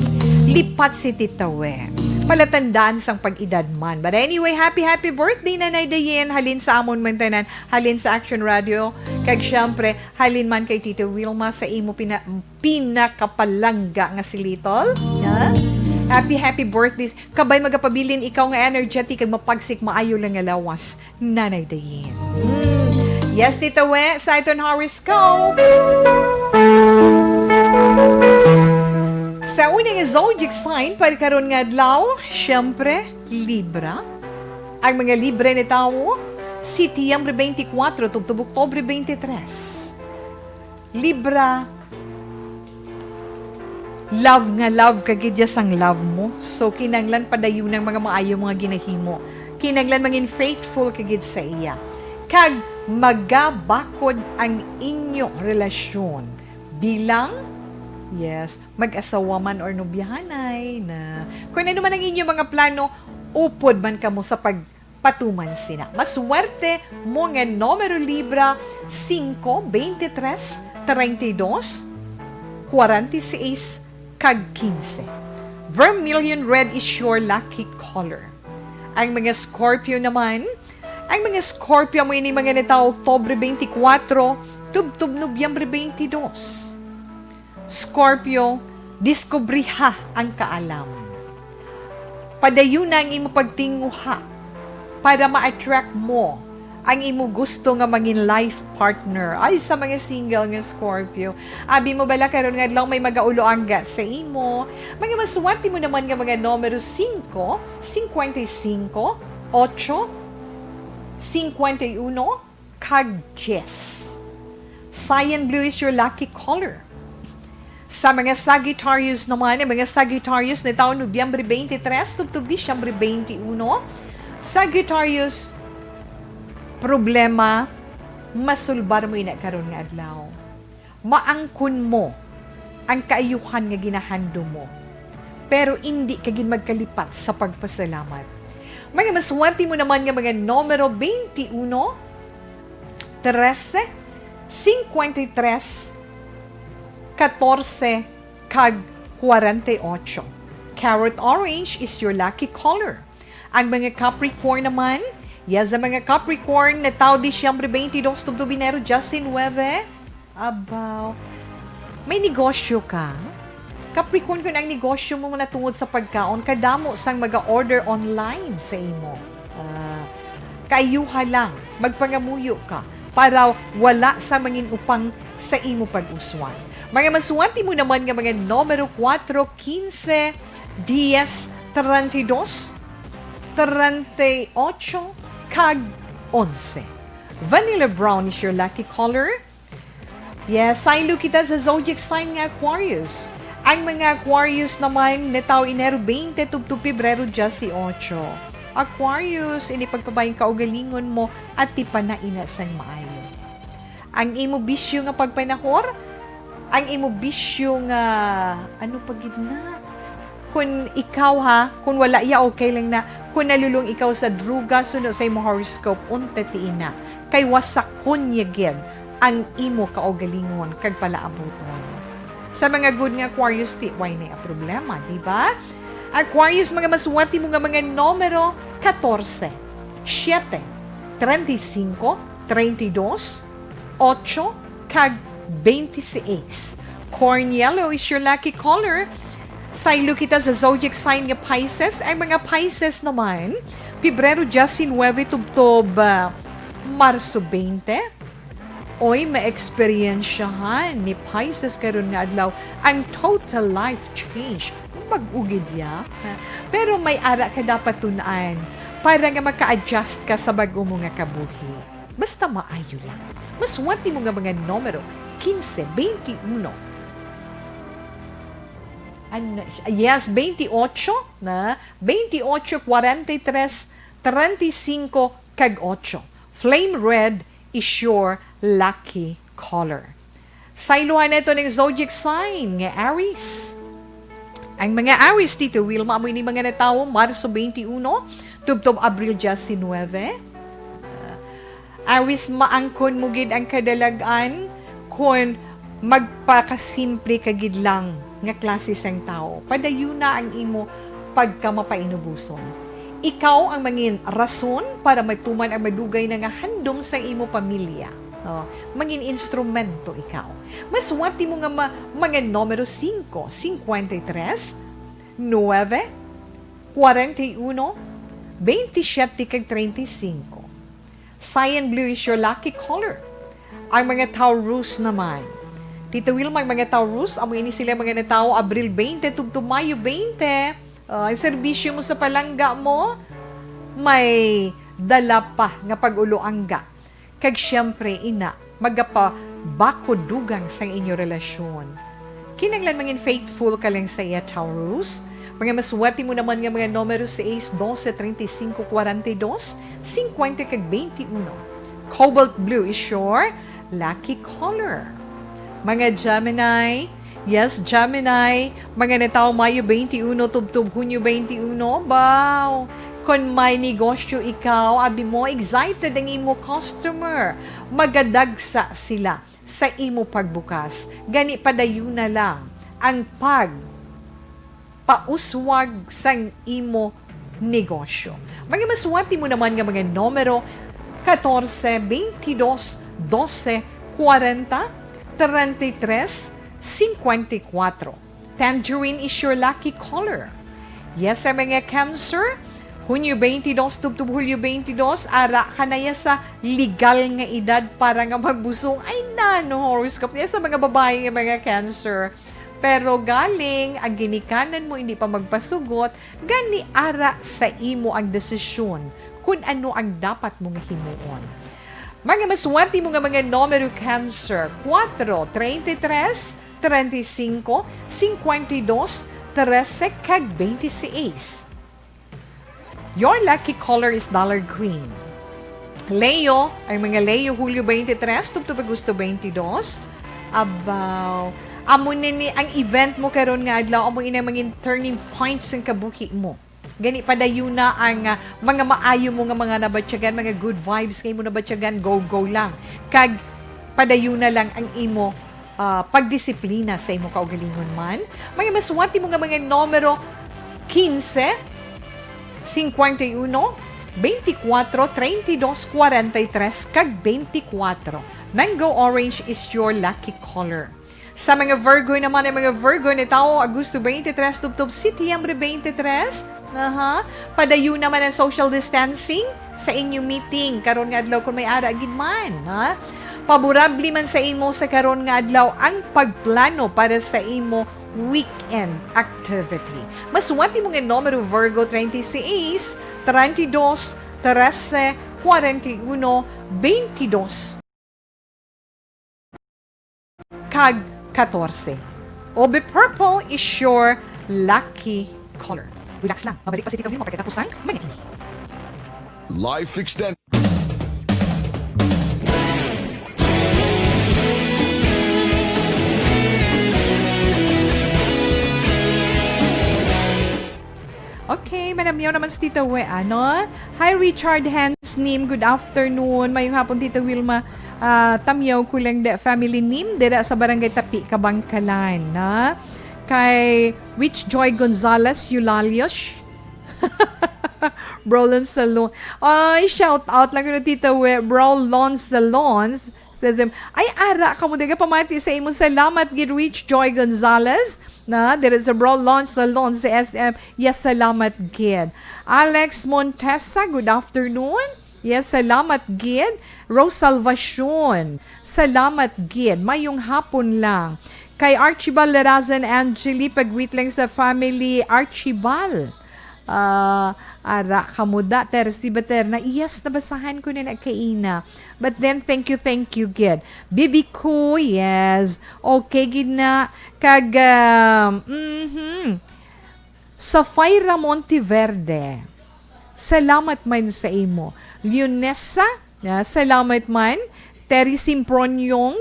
Lipat si Tita We. Palatandaan sang pag-edad man. But anyway, happy, happy birthday, Nanay Dayen. Halin sa amon man tanan. Halin sa Action Radio. Kag syempre, halin man kay Tita Wilma sa imo pina-, pinakapalangga nga si Little, ha? Happy, happy birthdays. Kabay magapabilin ikaw nga energetic kag mapagsik, maayo lang nga lawas, Nanay Dayen. Hmm. Yes, Tita We, sa aton horoscope. Sa una nga zodiac sign para karon nga adlaw, syempre, Libra. Ang mga Libra ni tawo, Setyembre twenty-four tubtob Oktubre twenty-three. Libra, Love nga love ka gid ya sang love mo. So, kinahanglan padayon ang mga maayo mga ginahimo. Kinahanglan mangin faithful ka gid sa iya. Kag magabakod ang inyo relasyon bilang, yes, mag-asawa man or nobyahanay na. Kung ano man ang inyo mga plano, upod man kamo sa pagpatuman sina. Maswerte mo nga numero Libra, singko, bente tres, treinta y dos, kwarenta y seis, kag quince. Vermilion red is your lucky color. Ang mga Scorpio naman, ang mga Scorpio mo ini mga natawo Oktubre twenty-four, tubtob Nobyembre twenty-two. Scorpio, diskubriha ang kaalam. Padayuna ang imo pagtinguha para ma-attract mo ang imo gusto nga mangin life partner. Ay, sa mga single nga Scorpio, abi mo bala karon nga adlaw may magauloangga sa imo? Mga maswerte mo naman nga mga numero singko, cincuenta y cinco, ocho, cincuenta y uno, kag diyes. Cyan blue is your lucky color. Sa mga Sagittarius naman, ang mga Sagittarius na taon Nobyembre twenty-three tubtob Disyembre twenty-one, Sagittarius, problema, masulbar mo ina karon nga adlaw. Maangkon mo ang kaayuhan nga ginahandom mo, pero indi ka gid magkalipat sa pagpasalamat. Mga maswerte mo naman nga mga numero twenty-one, trese, cincuenta y tres, catorce, kag kwarenta y ocho. Carrot orange is your lucky color. Ang mga Capricorn naman, yes, ang mga Capricorn na tawo Disyembre twenty-two tubtob Enero diecinueve. Abaw, may negosyo ka? Capricorn, kung ang negosyo mo natungod sa pagkaon, kadamo sang maga-order online sa imo. Ah, kaayuha lang, magpangamuyo ka para wala sa mangin upang sa imo pag-usway. Mga maswerte mo naman nga mga numero kuwatro, kinse, diyes, treinta y dos, treinta y ocho, kag onse. Vanilla brown is your lucky color. Yes, saylo kita sa zodiac sign nga Aquarius. Ang mga Aquarius naman, natawo Enero twenty tubtob Pebrero dieciocho. Aquarius, ini pagpabayang kaugalingon mo, at tipana ina sang maayo. Ang imo bisyo nga pagpanahor, ang imo bisyo nga, ano pa gid na? Kun ikaw ha, kun wala ya, okay lang na. Kun nalulong ikaw sa druga, suno sa imo horoscope, unta ti ina. Kay wasakon niya gid ang imo kaugalingon kag palaabuton. Sa mga good nga Aquarius, ti, why na ang problema, di ba? Aquarius, mga maswerte mo nga mga numero, catorce, siete, treinta y cinco, treinta y dos, ocho, kag twenty-six. Corn yellow is your lucky color. Saylo kita sa zodiac sign nga Pisces. Ang mga Pisces naman, Pebrero diecinueve tubtob, ah, Marso twenty. Oy, ma-eksperyensyahan ni Pisces karon nga adlaw ang total life change. Bag-o gid ya. Pero may ara ka dapat tun-an para nga maka-adjust ka sa bag-o mo nga kabuhi. Basta maayo lang. Maswerte mo nga mga numero, kinse, twenty-one. Ano na siya? Yes, twenty-ocho na. Twenty-ocho, kwarenta y tres, treinta y cinco, kag ocho. Flame red is your lucky color. Saylohan nato ning zodiac sign nga Aries. Ang mga Aries, Tito Wilma, amo ini mga natawo Marso twenty-one tubtob Abril diecinueve. Ah, Aries, maangkon mo gid ang kadalag-an kon magpakasimple ka gid lang nga klase sang tawo. Padayuna ang imo pagkamapainuboson. Ikaw ang mangin rason para matuman ang madugay na nga handom sa imo pamilya. Oh, mangin instrumento ikaw. Maswerte mo nga ma-, mga numero singko, cincuenta y tres, nueve, kwarenta y uno, veintisiete, kag treinta y cinco. Cyan blue is your lucky color. Ang mga Taurus naman. Tito Wilma, ang mga Taurus, amo ini sila mga natawo Abril twenty tubtob Mayo twenty. Ah, ang serbisyo mo sa palangga mo, may dala pa nga pag-uloangga. Kag siyempre, ina, magapabakod dugang sang inyo relasyon. Kinahanglan mangin faithful ka lang sa iya, Taurus. Mga maswerte mo naman nga mga numero, sais, dose, treinta y cinco, cuarenta y dos, cincuenta, kag veintiuno. Cobalt blue is your lucky color. Mga Gemini, yes, Gemini, mga natawo Mayo twenty-one tubtob Hunyo twenty-one, baw. Kon may negosyo ikaw, abi mo, excited ang imo customer. Magadagsa sila sa imo pagbukas. Gani, padayuna lang ang pagpauswag sang imo negosyo. Mga maswerte mo naman nga mga numero, catorce, veintidós, dose, cuarenta, treinta y tres, cincuenta y cuatro. Tangerine is your lucky color. Yes, sa mga Cancer, Hunyo twenty-two tubtob Hulyo twenty-two, ara ka na ya sa legal nga edad para nga magbusong. Ay, nano, horoscope. Yes, sa mga babae nga mga Cancer. Pero galing, ang ginikanan mo hindi pa magpasugot, gani ara sa imo ang desisyon kung ano ang dapat mo nga himuon. Mga maswerte mo nga mga numero, Cancer, cuatro, treinta y tres, treinta y cinco, cincuenta y dos, trece, kag veintiséis. Your lucky color is dollar green. Leo, ang mga Leo, Hulyo twenty-three tubtob Agosto twenty-two. Abaw, amo na ni ang event mo karon nga adlaw, amo ina mangin turning points sang kabuhi mo. Gani, padayuna ang, ah, mga maayo mo nga mga nabatyagan, mga good vibes nga imo nabatyagan, go, go lang. Kag padayuna lang ang imo, ah, pagdisiplina sa imo kaugalingon man. Mga maswerte mo nga mga numero, quince, cincuenta y uno, veinticuatro, treinta y dos, cuarenta y tres, kag veinticuatro. Mango orange is your lucky color. Sa mga Virgo naman, ang mga Virgo ni tao Agosto twenty-three tubtob Setyembre twenty-three, aha, padayon naman ang social distancing sa inyong meeting karon nga adlaw kung may ara gid man, ha? Paborable man sa imo sa karon nga adlaw ang pagplano para sa imo weekend activity. Maswerte mo nga numero, Virgo, treinta y seis, treinta y dos, trece, cuarenta y uno, veintidós, kag catorce. Obe purple is your lucky color. Relax lang. Mabalik pa si Tita Wilma pagkatapos ang mga ini. Life extend. Okay, manamyaw naman si Tita We, ano? Hi, Richard Hans Nim. Good afternoon. Mayong hapon, Tita Wilma. Ah, tamyaw ko lang da family Nim, dira sa Barangay Tapi, Kabangkalan, na? Kay Rich Joy Gonzalez Eulalios. Bro Lon Salon. Ay, shout out lang ko, Tita We. Bro Lon Salons. Says him, ay, ara ka mo, daga pamati sa imo. Salamat gid, Rich Joy Gonzalez. Na, diri sa Bro Lon Salon sa S M. Yes, salamat gid. Alex Montesa, good afternoon. Yes, salamat gid. Rose Salvacion, salamat gid. Mayong hapon lang. Kay Archibald Larazan Angeli, pag-greet lang sa family Archibald. Ah, ara ka mo da, Tersi Baterna. Yes, nabasahan ko na na kaina. But then, thank you, thank you gid. Bibi ko, yes. Okay gid na. Kag, um, mhm. Safira Monteverde, salamat man sa imo. Leonessa, ah, salamat man. Terry Simproniong,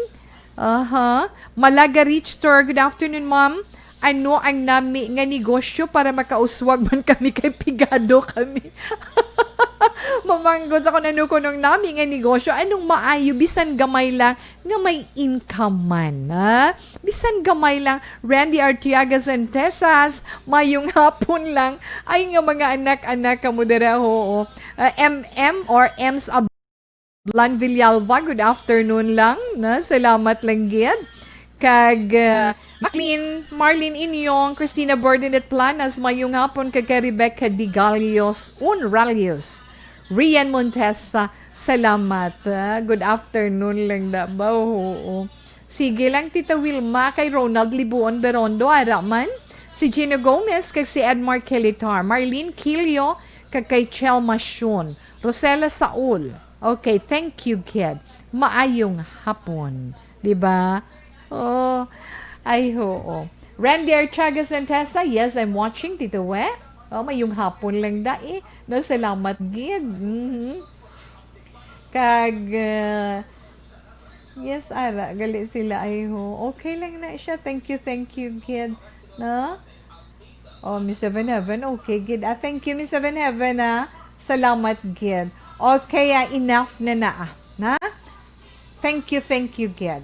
aha. Malaga Richter, good afternoon, ma'am. Ano ang nami nga negosyo para makauswag man kami kay pigado kami? Mamangkot sa kung ano kunong nami nga negosyo, anong maayo, bisan gamay lang, nga may income man, ha? Bisan gamay lang. Randy Artiaga Santesas, mayong hapon lang. Ay nga mga anak-anak ka mo dira, oo. Ah, M M or Ems Ablan Villalba, good afternoon lang, na? Salamat lang gid. Kag, ah, Maclean, Marlene Inyong, Christina Bordinate Planas, mayong hapon kag kay Rebecca Digalios, Unralios, Rian Montesa, salamat. Ah, good afternoon lang da ba? Oo. Sige lang, Tita Wilma, kay Ronald Libuon Berondo, ara man. Si Gino Gomez, kag si Edmar Kelitar, Marlene Quilio, kag kay Chel Masyun, Rosela Saul. Okay, thank you, kid. Maayong hapon. Di ba? Oh. Ay, oo. Randy Archagas Nantesa, yes, I'm watching, Tito We. Oh, mayong hapon lang da eh. No, salamat gid. Mhm. Kag, uh, yes, ara, gali sila, ay ho. Okay lang na siya. Thank you, thank you gid. No? Oh, Miss Seven Heaven, okay gid. Ah, thank you, Miss Seven Heaven, ah. Salamat gid. Okay, ah, enough na na, ah. Na? Thank you, thank you gid.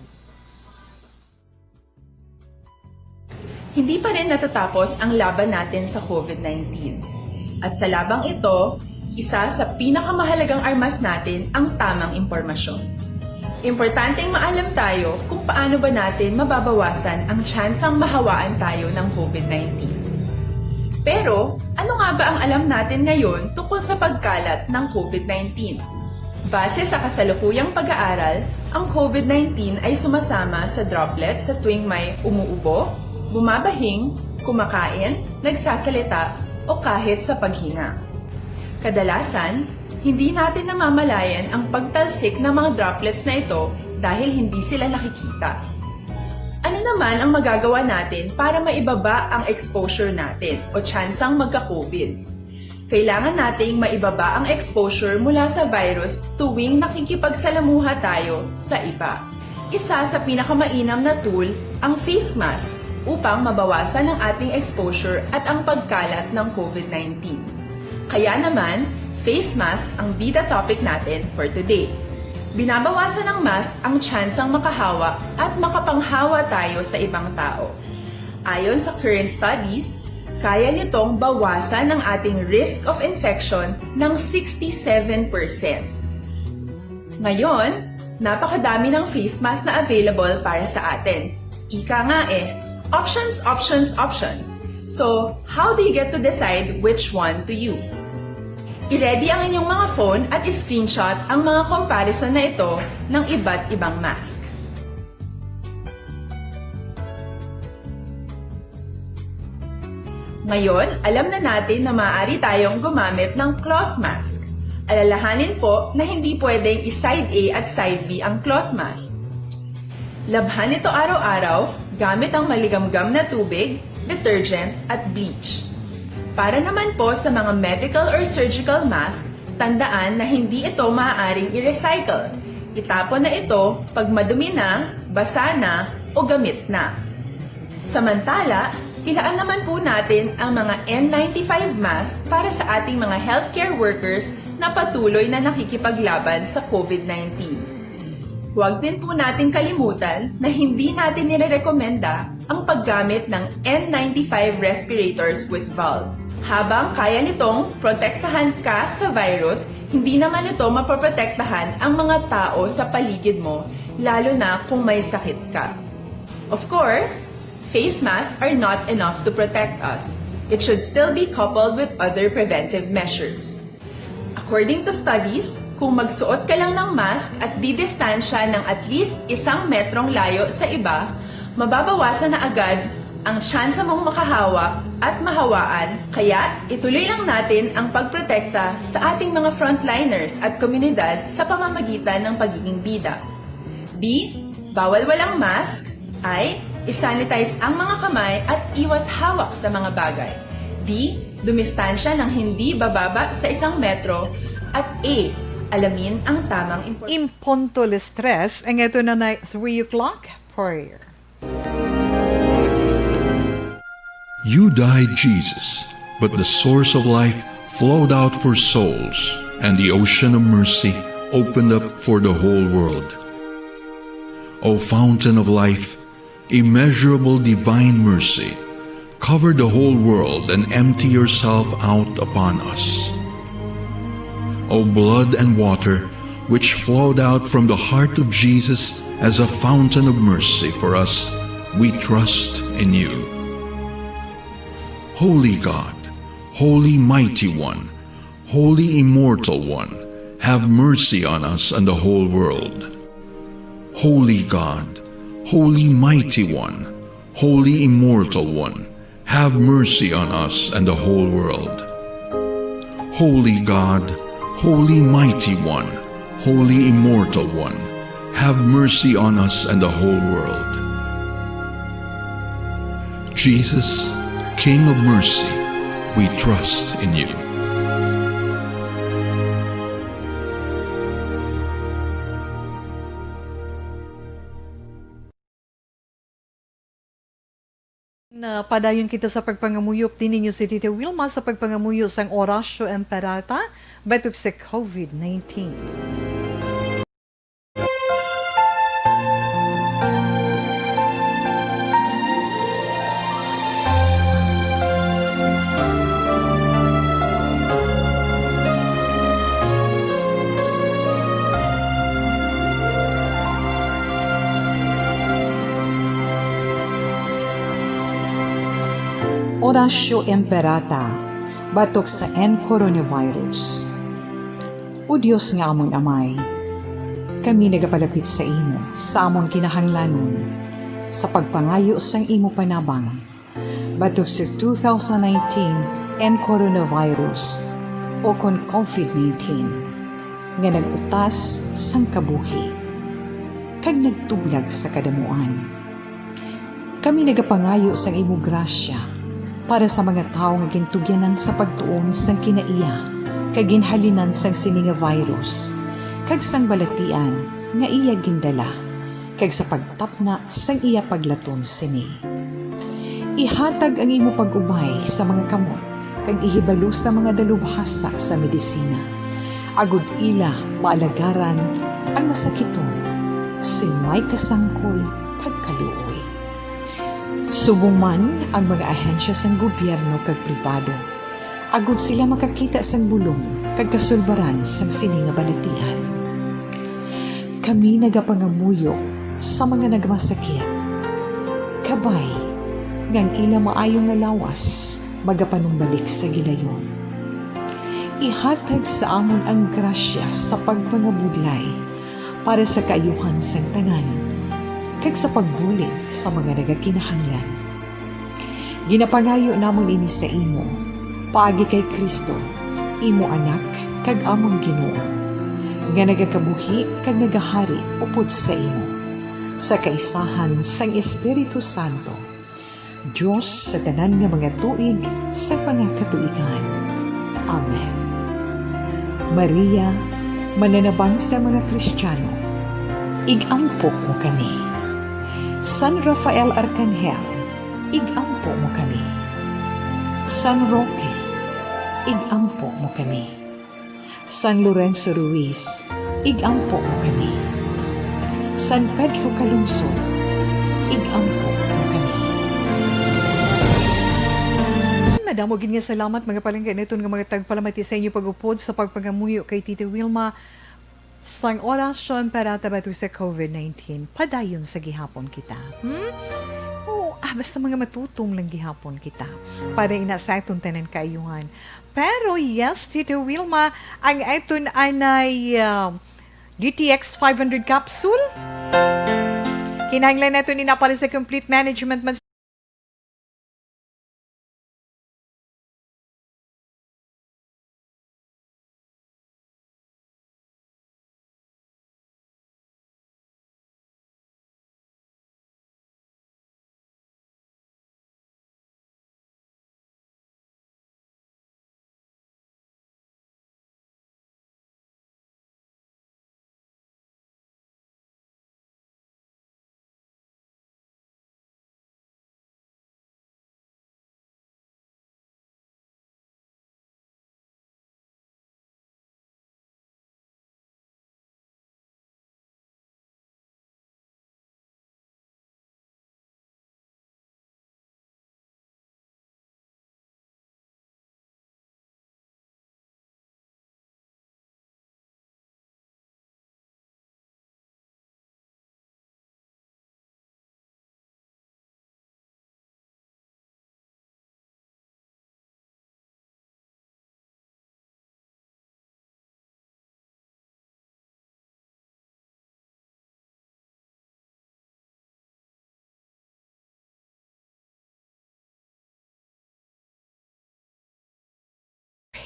Hindi pa rin natatapos ang laban natin sa COVID nineteen. At sa labang ito, isa sa pinakamahalagang armas natin ang tamang impormasyon. Importanteng maalam tayo kung paano ba natin mababawasan ang tsansang mahawaan tayo ng COVID nineteen. Pero, ano nga ba ang alam natin ngayon tungkol sa pagkalat ng COVID nineteen? Base sa kasalukuyang pag-aaral, ang COVID nineteen ay sumasama sa droplets sa tuwing may umuubo, bumabahing, kumakain, nagsasalita, o kahit sa paghinga. Kadalasan, hindi natin namamalayan ang pagtalsik ng mga droplets na ito dahil hindi sila nakikita. Ano naman ang magagawa natin para maibaba ang exposure natin o tsansang magka-COVID? Kailangan nating maibaba ang exposure mula sa virus tuwing nakikipagsalamuha tayo sa iba. Isa sa pinakamainam na tool ang face mask upang mabawasan ang ating exposure at ang pagkalat ng COVID nineteen. Kaya naman, face mask ang bida topic natin for today. Binabawasan ng mask ang tsansang makahawa at makapanghawa tayo sa ibang tao. Ayon sa current studies, kaya nitong bawasan ang ating risk of infection ng sixty-seven percent. Ngayon, napakadami ng face mask na available para sa atin. Ika nga eh, options, options, options. So, how do you get to decide which one to use? I-ready ang inyong mga phone at i-screenshot ang mga comparison na ito ng iba't ibang mask. Ngayon, alam na natin na maaari tayong gumamit ng cloth mask. Alalahanin po na hindi pwedeng i-side A at side B ang cloth mask. Labhan ito araw-araw gamit ang maligamgam na tubig, detergent, at bleach. Para naman po sa mga medical or surgical mask, tandaan na hindi ito maaaring i-recycle. Itapon na ito pag madumi na, basa na, o gamit na. Samantala, ilaan naman po natin ang mga N ninety-five mask para sa ating mga healthcare workers na patuloy na nakikipaglaban sa COVID nineteen. Huwag din po nating kalimutan na hindi natin nirerekomenda ang paggamit ng N ninety-five respirators with valve. Habang kaya nitong protektahan ka sa virus, hindi naman nito mapoprotektahan ang mga tao sa paligid mo, lalo na kung may sakit ka. Of course, face masks are not enough to protect us. It should still be coupled with other preventive measures. According to studies, kung magsuot ka lang ng mask at didistansya ng at least isang metrong layo sa iba, mababawasan na agad ang tsansa mong makahawa at mahawaan. Kaya, ituloy lang natin ang pagprotekta sa ating mga frontliners at komunidad sa pamamagitan ng pagiging bida. B, bawal walang mask. I, isanitize ang mga kamay at iwas hawak sa mga bagay. D, dumistansya ng hindi bababa sa isang metro. At A, alamin ang tamang impormasyon. In punto las tres, ang ito na na three o'clock prayer. You died, Jesus, but the source of life flowed out for souls, and the ocean of mercy opened up for the whole world. O fountain of life, immeasurable divine mercy, cover the whole world and empty yourself out upon us. O blood and water, which flowed out from the heart of Jesus as a fountain of mercy for us, we trust in you. Holy God, Holy Mighty One, Holy Immortal One, have mercy on us and the whole world. Holy God, Holy Mighty One, Holy Immortal One, have mercy on us and the whole world. Holy God, Holy Mighty One, Holy Immortal One, have mercy on us and the whole world. Jesus, King of mercy, we trust in you. Na padayon kita sa pagpangamuyo, dinhi ninyo si Tita Wilma sa pagpangamuyo sang Oratio Imperata batok sa covid nineteen. Oratio Imperata batok sa N coronavirus. O Dios nga amon Amay, kami nagapalapit sa imo sa amon kinahanglanon sa pagpangayo sang imo panabang batok sa two thousand nineteen N coronavirus, o kon covid nineteen, nga nag-utas sang kabuhi kag nagtublag sa kadamuan. Kami nagapangayo sang imo grasya para sa mga tawo nga gintugyanan sa pagtuon sang kinaiya kag ginhalinan sang sini nga virus, kag sang balatian nga iya gindala, kag sa pagtapna sang iya paglaton sini. Ihatag ang imo pag-ubay sa mga kamot kag ihibalo sa mga dalubhasa sa medisina, agod ila maalagaran ang masakiton sing may kasangkol kag kaluoy. Subong man ang mga ahensya sang gobyerno kag pribado, agod sila makakita sang bulong kag kasulbaran sang sini nga balatian. Kami nagapangamuyo sa mga nagmasakit, kabay nga ang ila maayo nga lawas magapanumbalik sa gilayon. Ihatag sa amon ang grasya sa pagpangabudlay para sa kaayuhan sang tanan, kag sa pagbulig sa mga nagakinahanglan. Ginapangayo namon ini sa imo, paagi kay Cristo, imo Anak kag amon Ginoo, nga nagakabuhi kag nagahari upod sa imo, sa kaisahan sang Espiritu Santo, Dios sa tanan nga mga tuig sa mga katuigan. Amen. Maria, mananabang sa mga Kristiyano, ig-ampo mo kami. San Rafael Arkanghel, ig-ampo mo kami. San Roque, ig-ampo mo kami. San Lorenzo Ruiz, ig-ampo mo kami. San Pedro Calungsod, ig-ampo mo kami. Madamo gid nga salamat, mga palangga, naton nga mga tagpalamati sa inyo pag-upod sa pagpangamuyo kay Tita Wilma sang Oratio Imperata batok sa covid nineteen. Padayon sa gihapon kita. Hmm? Oo, ah, basta mga matutom lang gihapon kita. Para ina sa aton tanan kaayuhan. Pero yes, Tita Wilma, ang aton anay, ah, D T X five hundred capsule. Kinahanglan naton ina para sa complete management man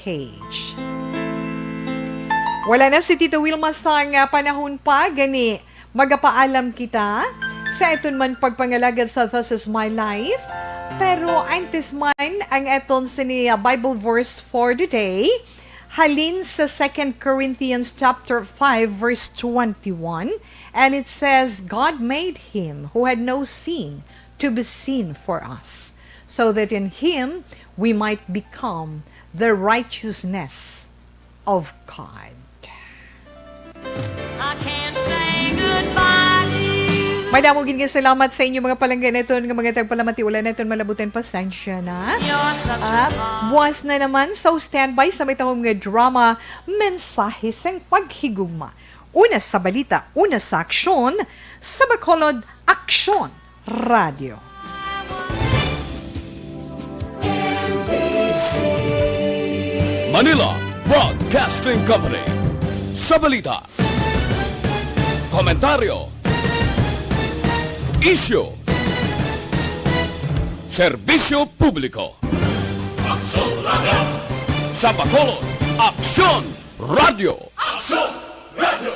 page. Wala na si Tita Wilma sang, ah, panahon pa, gani magapaalam kita. Sa aton man pagpangalagad sa This Is My Life, pero antes man ang aton sini, uh, Bible verse for the day, halin sa Second Corinthians chapter five, verse twenty-one, and it says, "God made him who had no sin to be sin for us, so that in him we might become the righteousness of God." I can't say goodbye to you. Madamo gid nga salamat sa inyo, mga palangga naton, nga mga tagpalamati. Wala naton malabutan, pasensya na. You're such a Ah, buwas na naman. So, standby sa may tahom nga drama, Mensahe sang Paghigugma. Una sa balita, una sa aksyon, sa Bacolod, Aksyon Radyo. Manila Broadcasting Company. Sa balita, komentaryo, isyu, serbisyo publiko. Aksyon Radyo. Sa Bacolod, Aksyon Radyo. Aksyon Radyo.